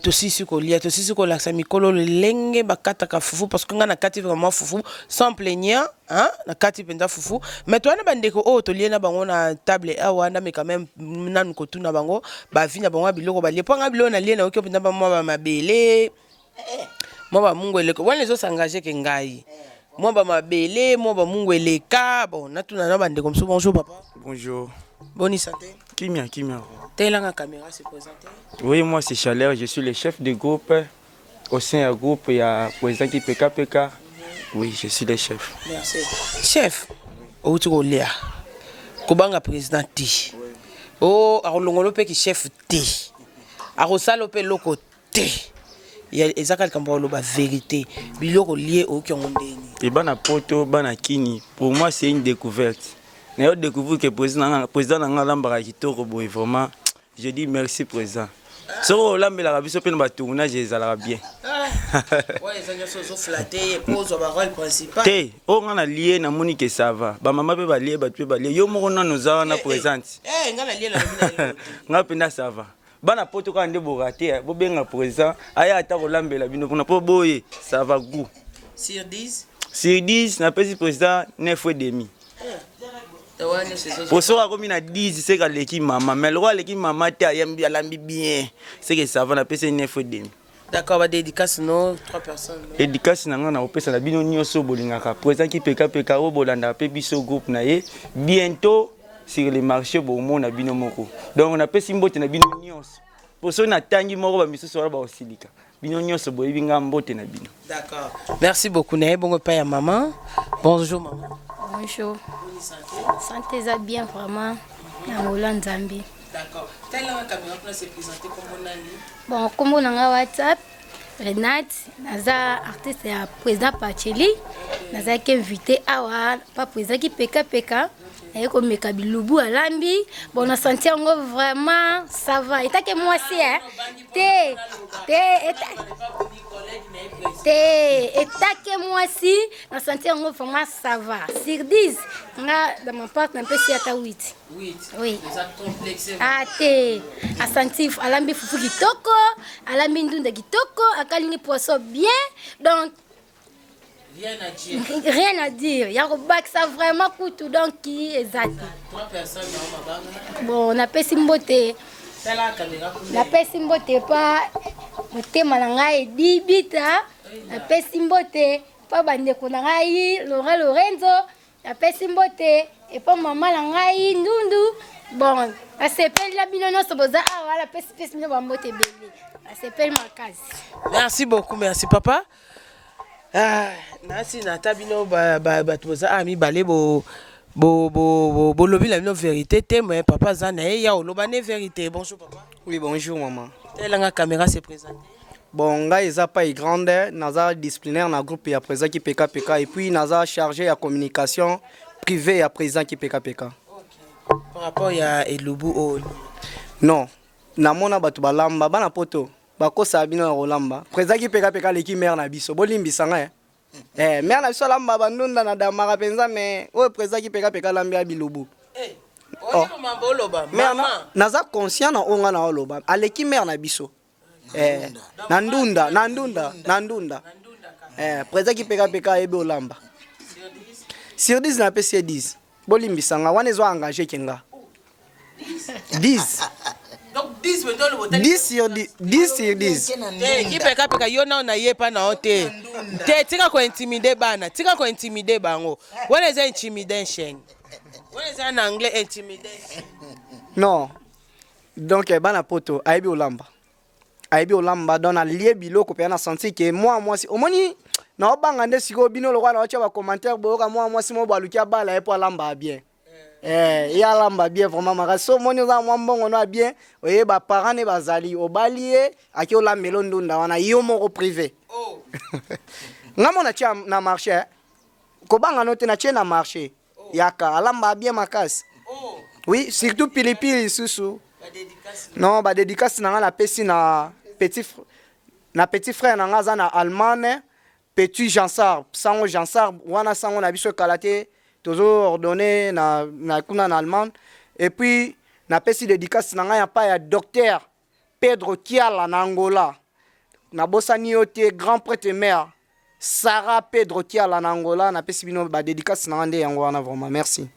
tosisi kolia, tosisi kolakisa mikolo lolenge bakataka fufu, parce que nga nakati vraiment fufu sans plaignant, hein, nakati mpenza fufu. Mais toza na bandeko oyo tolie na bango na table awa, nameka même nanu kotuna bango bavi na bango ya biloko balie, mpo nga biloko nalie nayoki mpenza bamwa bamabele, mwa bamungu eleko wana ezosengage ke ngai mwa bamabele, mwa bamungu eleka. Bon, natuna na bandeko mosusu. Bonjour papa. Bonjour. Boni santé? Kimia, Kimia. Telanga caméra, se présenter. Oui, moi c'est Chaleur, je suis le chef du groupe. Au sein du groupe, il y a président qui PKPK. Oui, je suis le chef. Merci. Chef, outi kolia, kobanga président te, o akolongolo mpe ki chef te, akosala mpe eloko te. Eza kaka likambo ya koloba vérité. Biloko lie, oyoki yango ndeni? Et bana poto, bana kini, pour moi c'est une découverte. Na découvrir que président na nga alambaka kitoko boye, vraiment, je dis merci président. Soki olambelaka biso mpe na batournage ezalaka bien. Oyo eza nyonso ozoflatter ye mpo ozwa barôle principal. Te, oyo nga nalie, namoni ke ça va. Bamama mpe balie, bato mpe balie. Yo moko nano oza wana présente. Nga nalie, nalobi na ye. Nga mpenza ça va. Bana poto kaka nde borate, bobenga président aya ata kolambela bino kuna mpo boye ça va goût. Sur 10? Sur 10, napesi président 9 et demi. Wana nyonso ezo. Po soki akomi na 10, seke aleki mama, mais lokola aleki mama te, ayambi, alambi bien, seke ça va, napesi ye 9 et demi. D'accord, badédicace no trois personnes no. Dédicace na ngai na kopesa na bino nyonso oyo bolingaka président Kipekapeka, oyo bolandaka mpe biso groupe na ye. Bientôt sur le marché, bomona bino moko. Donc napesi mbote na bino nyonso, po soki natangi moko, bamisusu wana bakosilika. Bino nyonso boyebi nga, mbote na bino. D'accord, merci beaucoup. Naye bongo epai ya maman. Bonjour maman. Bonjour. Santé eza bien vraiment, na ngolu ya Nzambe. D'accord, talanga caméra mpona se présenter. Kombo nani? Bon, nkombo na nga WhatsApp Renate, naza artiste ya président Pacheli. Nazalaki invité awa pa président Kipekapeka, naye komeka bilubu alambi. Bon, na senti yango vraiment ça va. Etake mwasi te te te, etake mwasi, na senti yango vraiment ça va. Sur 10, nga dans ma part napesi ata 8. 8? Oui. Eza complexe. Ah te, asanti alambi fufu kitoko, alambi ndunda kitoko, akalingi poisson bien, donc rien à dire. Rien à dire ya kobakisa vraiment kutu, donc eza te. Trois personnes na mabanga. Bon, napesi mbote. Tala caméra kuna. Napesi mbote pa motema na ngai Edibita, napesi mbote pa bandeko na ngai Laurent, Lorenzo. Napesi mbote epa mama na ngai Ndundu. Bon, nasepeli na bino nyonso boza awa, napesi pesi bino bambote ebele. Nasepeli makasi. Merci beaucoup, merci papa. Ah, nasi nata bino bato boza awa mibale bo bolobi na bino vérité te, mais papa aza na ye ya oloba ne vérité. Bonjour papa. Oui, bonjour maman. Telanga caméra se présente. Bon, ngai eza pai grande, naza disciplinaire na groupe ya président Kipeka PK et puis naza chargé ya communication privée ya président Kipeka PK. Par rapport ya elubu oyo? Non, namona bato balamba bana poto bakosaka bino na kolamba. Président Kipeka PK aleki mare na biso, bolimbisa ngai. Eh, mare na biso alamba bandunda na damaka mpenza, mais oyo président Kipeka PK alambi ya bilubu. Oh. Mare naza conscient na oyo ngai na oloba, aleki mare na biso. Eh, na ndunda na ndunda na ndunda. Eh, président Kipeka PK ayebi olamba. Sur 10 napesi ye 10. Bolimbisa nga, wana ezo engage ke nga 10. Donc 10 mpe oloba? 10 sur 10, 10 sur 10. Te, Kipekapeka, yo nao nayepa na yo te. Te, tika kointimider bana, tika kointimider bango. Wana eza intimidation, wana eza na anglais intimidation. Non, donc eh, bana poto, ayebi olamba, ayebi olamba. Donc nalie biloko mpenza, na senti ke mwa mwasi omoni naobanga nde sikoyo bino lokola naotya bacommentaire, boyoka mwa mwasi moko baluki abala ye mpo alamba bien. Eh, ye alamba bien vraiment makasi. So omoni oza na mwa mbongo no ya bien, oyeba parent ne bazali, obali ye, aki olambela ndunda wana yo moko privé. Nga mo natie na marché, eh. Kobanga no te, natie na marché, yaka, alamba bien makasi. Oui, surtout pilipili lisusu. Non, badédicace na nga napesi na petit frère na nga aza na Allemagne, petit Jansar, sango Jansar wana, sango na biso ekala te, tozo ordonné na kuna na Allemagne. Et puis napesi dédicace na ngai ya pa ya docteur Pedro Kiala na Angola. Nabosani yo te, grand prêtre mère Sarah Pedro Kiala na Angola. Napesi bino badédicace na nga nde yango wana vraiment. Merci.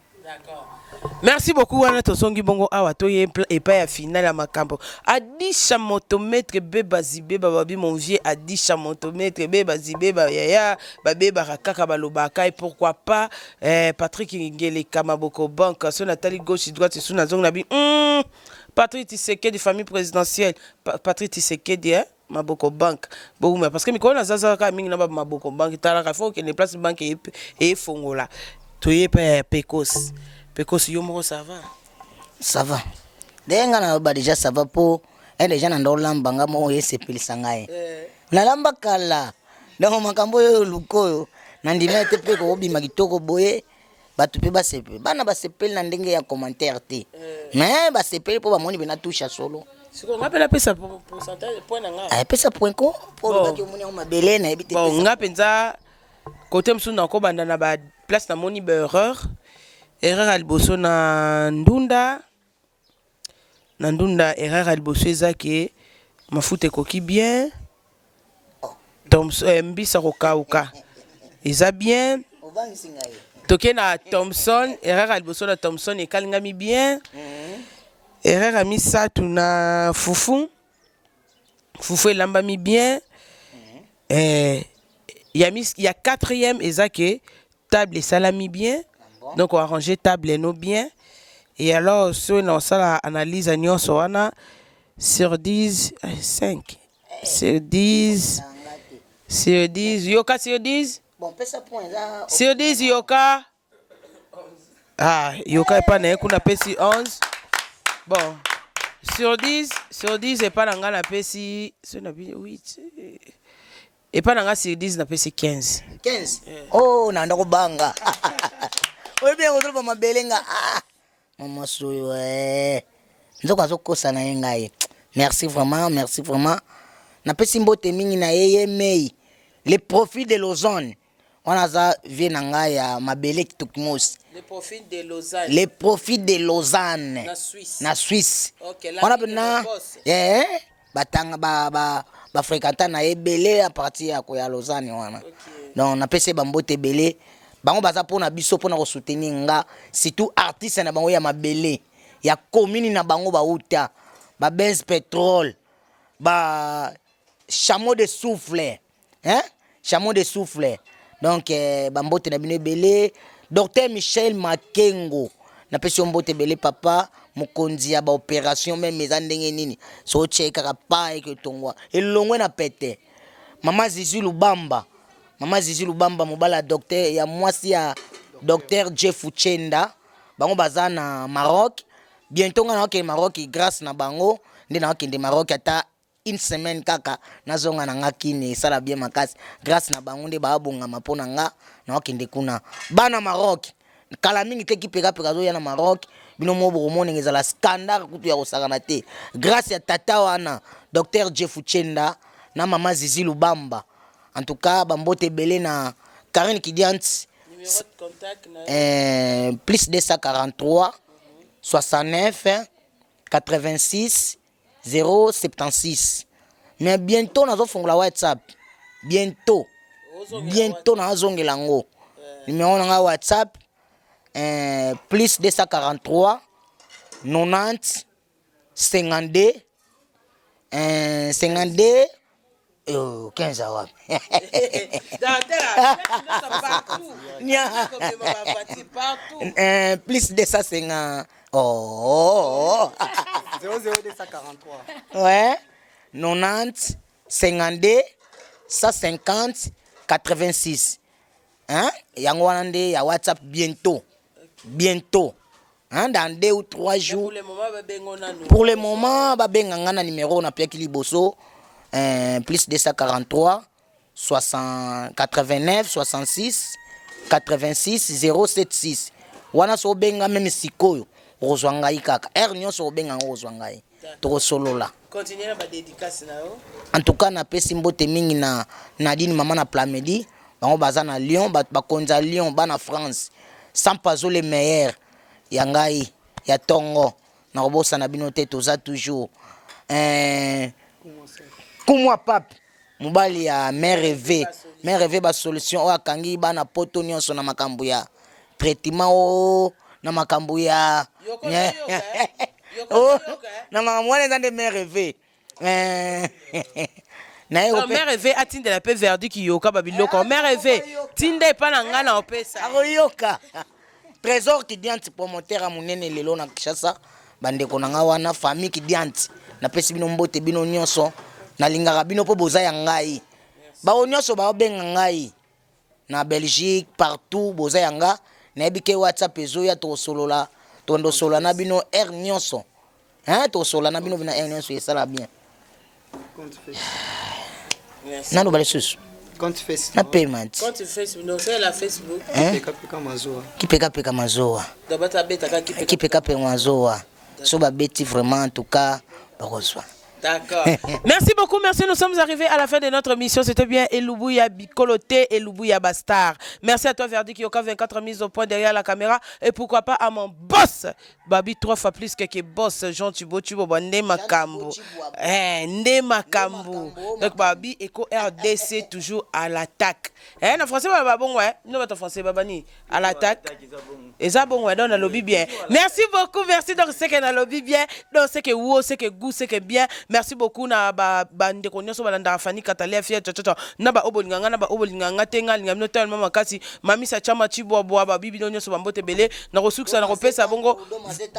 Merci beaucoup. Wana tozongi bongo awa, toye epai ya finale ya makambo. Adisha motomètre beba zibeba babi, mon vieux Adisha motomètre beba zibeba yaya babebaka kaka balobaka. Et pourquoi pas eh, Patrick Ngeleka Maboko Banque. So natali gauche, droite, su nazongi na bi Patrick Tshisekedi, famille présidentielle. Patrick Tshisekedi, eh? Maboko Banque boumela, parce que mikolo naza kaka mingi na ba Maboko Banque. Talaka, faut okende place banque efongola. Toye epai ya Pekos. Pekos, yo moko, ça va? Ça va ndenge nga naloba déjà, ça va mpo e déjà na ndolamba nga moko esepelisa ngai. Nalamba kala, donc makambo oyo oluka oyo nandimi ete mpe kokobima kitoko boye. Bato mpe basepeli, bana basepeli na ndenge ya commentaire te, mais basepeli mpo bamoni mpena touche ya solo. Sikoyo nga mpe napesa pourcentage, point na nga. Apesa point ko mpo olobaki omoni yango mabele, nayebi te. Bon, nga mpenza kote mosusu nakobanda na baplace namoni baerreur. Erreur ya liboso na ndunda, na ndunda erreur ya liboso eza ke mafuta ekoki bien, Thomson, mbisa kokauka eza bien. Obangisi ngai. Toke na Thomson, erreur ya liboso na Thomson ekalingami bien. Erreur ya misato na fufu, fufu elambami bien. Ya quatrième eza ke table esalami bien, donc oarrange table no bien. Et alors soki na osala analyse ya nyonso wana, sur 10, 5 sur 10, sur 10 yoka, sur 10. Bon, pesa point eza. Sur 10 yoka, ah, yoka epa na ye kuna apesi 11. Bon, sur 10, sur 10 epa na ngai napesi so na 8, epa na ngai sur 10 napesi 15. 15? Oh, nanda kobanga oyebi yango, ozoloba mabele nga. Ah, mama soyo, eh. Nzoko azokosa na ye ngai. Merci vraiment, merci vraiment. Napesi mbote mingi na ye, ye mei le profit de Lausanne wana, aza vie na ngai ya mabele kitokimosi. Le profit de Lausanne. Le profit de Lausanne. Na Suisse. Na Suisse. Ok, la wana vie de mpena boss. Eh, batanga bafréquenta na ye ebele à partir ya koya Lausanne wana. Donc napesi ye bambote ebele. Bango baza mpona biso, mpona kosoutenir nga, surtout artiste na bango ya mabele ya commune na bango bauta, babens pétrole, ba chameau de souffle, hein? Chameau de souffle. Donc bambote na bino ebele. Docteur Michel Makengo napesi yo mbote ebele papa mokonzi ya ba operation meme eza ndenge nini so otie kaka pa eke tongwa elongwe na pete. Mama Zizi Lubamba, mama Zizi Lubamba mobala ya docteur ya mwasi ya docteur Jeff Chenda bango baza na Maroc bientôt nga nakokende Maroc grâce na bango nde nakokende Maroc ata une semaine kaka nazonga na nga kin esala bien makasi grâce na bango nde baabongama mpo na nga naokende kuna bana Maroc kala mingi te kipekapeka azoya na Maroc bino moko bokomona ezala scandale kutu ya kosakana te grâce ya tata wana docteur Jeff Chenda na mama Zizi Lubamba en tout cas bambote ebele na Karine Kidianti eh, plus 243 69 86 076 mais bientôt nazofongola whatsapp bientôt bientôt nazongela yango numéro na ngai whatsapp eh, plus 243 90 52 eh, 52 Oh, 15 awa. Eh, plus 250. Oh. 00243. Ouais. 90 52 150 86. Hein? Yango wana nde ya WhatsApp bientôt. Bientôt. Hein, dans deux ou trois jours. Pour le moment, babengo nanu. Pour le moment, babenga nga na numéro na piaki liboso euh, plus 243 60, 89 66 86 076 wana so obenga meme sikoyo okozwa ngai kaka heure nyonso obenga ngo okozwa ngai tokosolola. Continuer na ba dédicace na yo. En tout cas napesi mbote mingi na Nadine mama na Plamedi bango baza na Lyon bato bakonzi ya Lyon bana France Sampazo le meilleur ya ngai ya tongo nakobosana bino te toza toujours eh, kumwa pape mobali ya mère Eve mère Eve ba solution oyo akangi bana poto nyonso na makambo ya traitement o na makambo ya oh, na makambo wana eza nde mère Eve eh, naye mère Eve atindela mpe verdict yoka ba biloko mère Eve tinda epa na ngai na opesa akoyoka Tresor Kidianti promoteur ya munene lelo na Kinshasa bandeko na nga wana famille Kidianti napesi bino mbote bino nyonso nalingaka bino mpo boza ya ngai baoyo nyonso baobenga ngai na Belgique partout boza ya nga nayebi ke WhatsApp ezoya tokosolola tokosolola na bino heure nyonso hein tokosolola na bino bina heure nyonso esala bien naloba lisusu napema ti kipekapeka mazowa kipekapeka mazowa so babeti vraiment en tout cas bakozwa D'accord. Merci beaucoup, merci. Nous sommes arrivés à la fin de notre émission. C'était bien Elubu ya Bikolote, Elubu ya Bastar. Merci à toi, Verdi Kiyoka, 24 mises au point derrière la caméra. Et pourquoi pas à mon boss, Babi, trois fois plus que, que boss, Jean Tubo, Tubo, Nde Makambo. Eh, Nde Makambo. Donc, Babi, Eco RDC, toujours à l'attaque. Eh, en français, bah, bon, ouais. Non, en français, babani. À l'attaque. Eza bon, ouais, donc, nalobi bien. Merci beaucoup, merci. Donc, c'est que nalobi bien. Donc, c'est que wo, c'est que goût, c'est que bien. Merci beaucoup, na ba, ba, ndeko nyonso, balanda Fanny Katalia, fier, tcha, tcha, na ba obolinganga, na ba obolinganga, te nga, linga, tellement makasi. Mamisa Chama Chibwa, ba bibi nyonso, ba mbote belé. Na kosukisa, na kopesa bongo.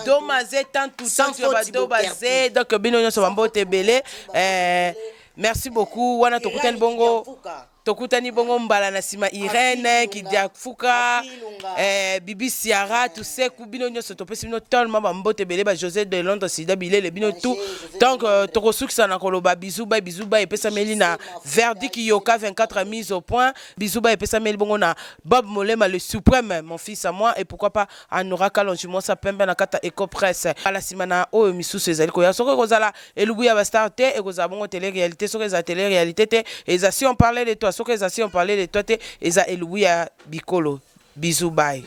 Domaze, tantu, tantu, ba dobaze. Donc, bino nyonso, ba mbote belé. Eh, merci beaucoup. Wana tokutani bongo. Tokutani bongo mbala na sima Irène Kidiafuka eh, Bibi Siara Tuseku bino nyonso topesi bino tellement ba mbote ebele ba José de Londres Sida Bilele bino tout donc euh, tokosukisa na koloba bisous bye bisous bye epesameli na Verdict Yoka 24 mise au point bisous bye epesameli bongo na Bob Molema le suprême mon fils à moi et pourquoi pas Anora Kalonji mwasa pembe na kata Eco Presse ala sima na oyo misusu ezali koya soki ekozala Elubu ya ba star te ekozala bongo tele réalité soki eza tele réalité te eza si on parlait de toi soki eza si on parlait de toi te eza elubu ya bikolo bisous bye.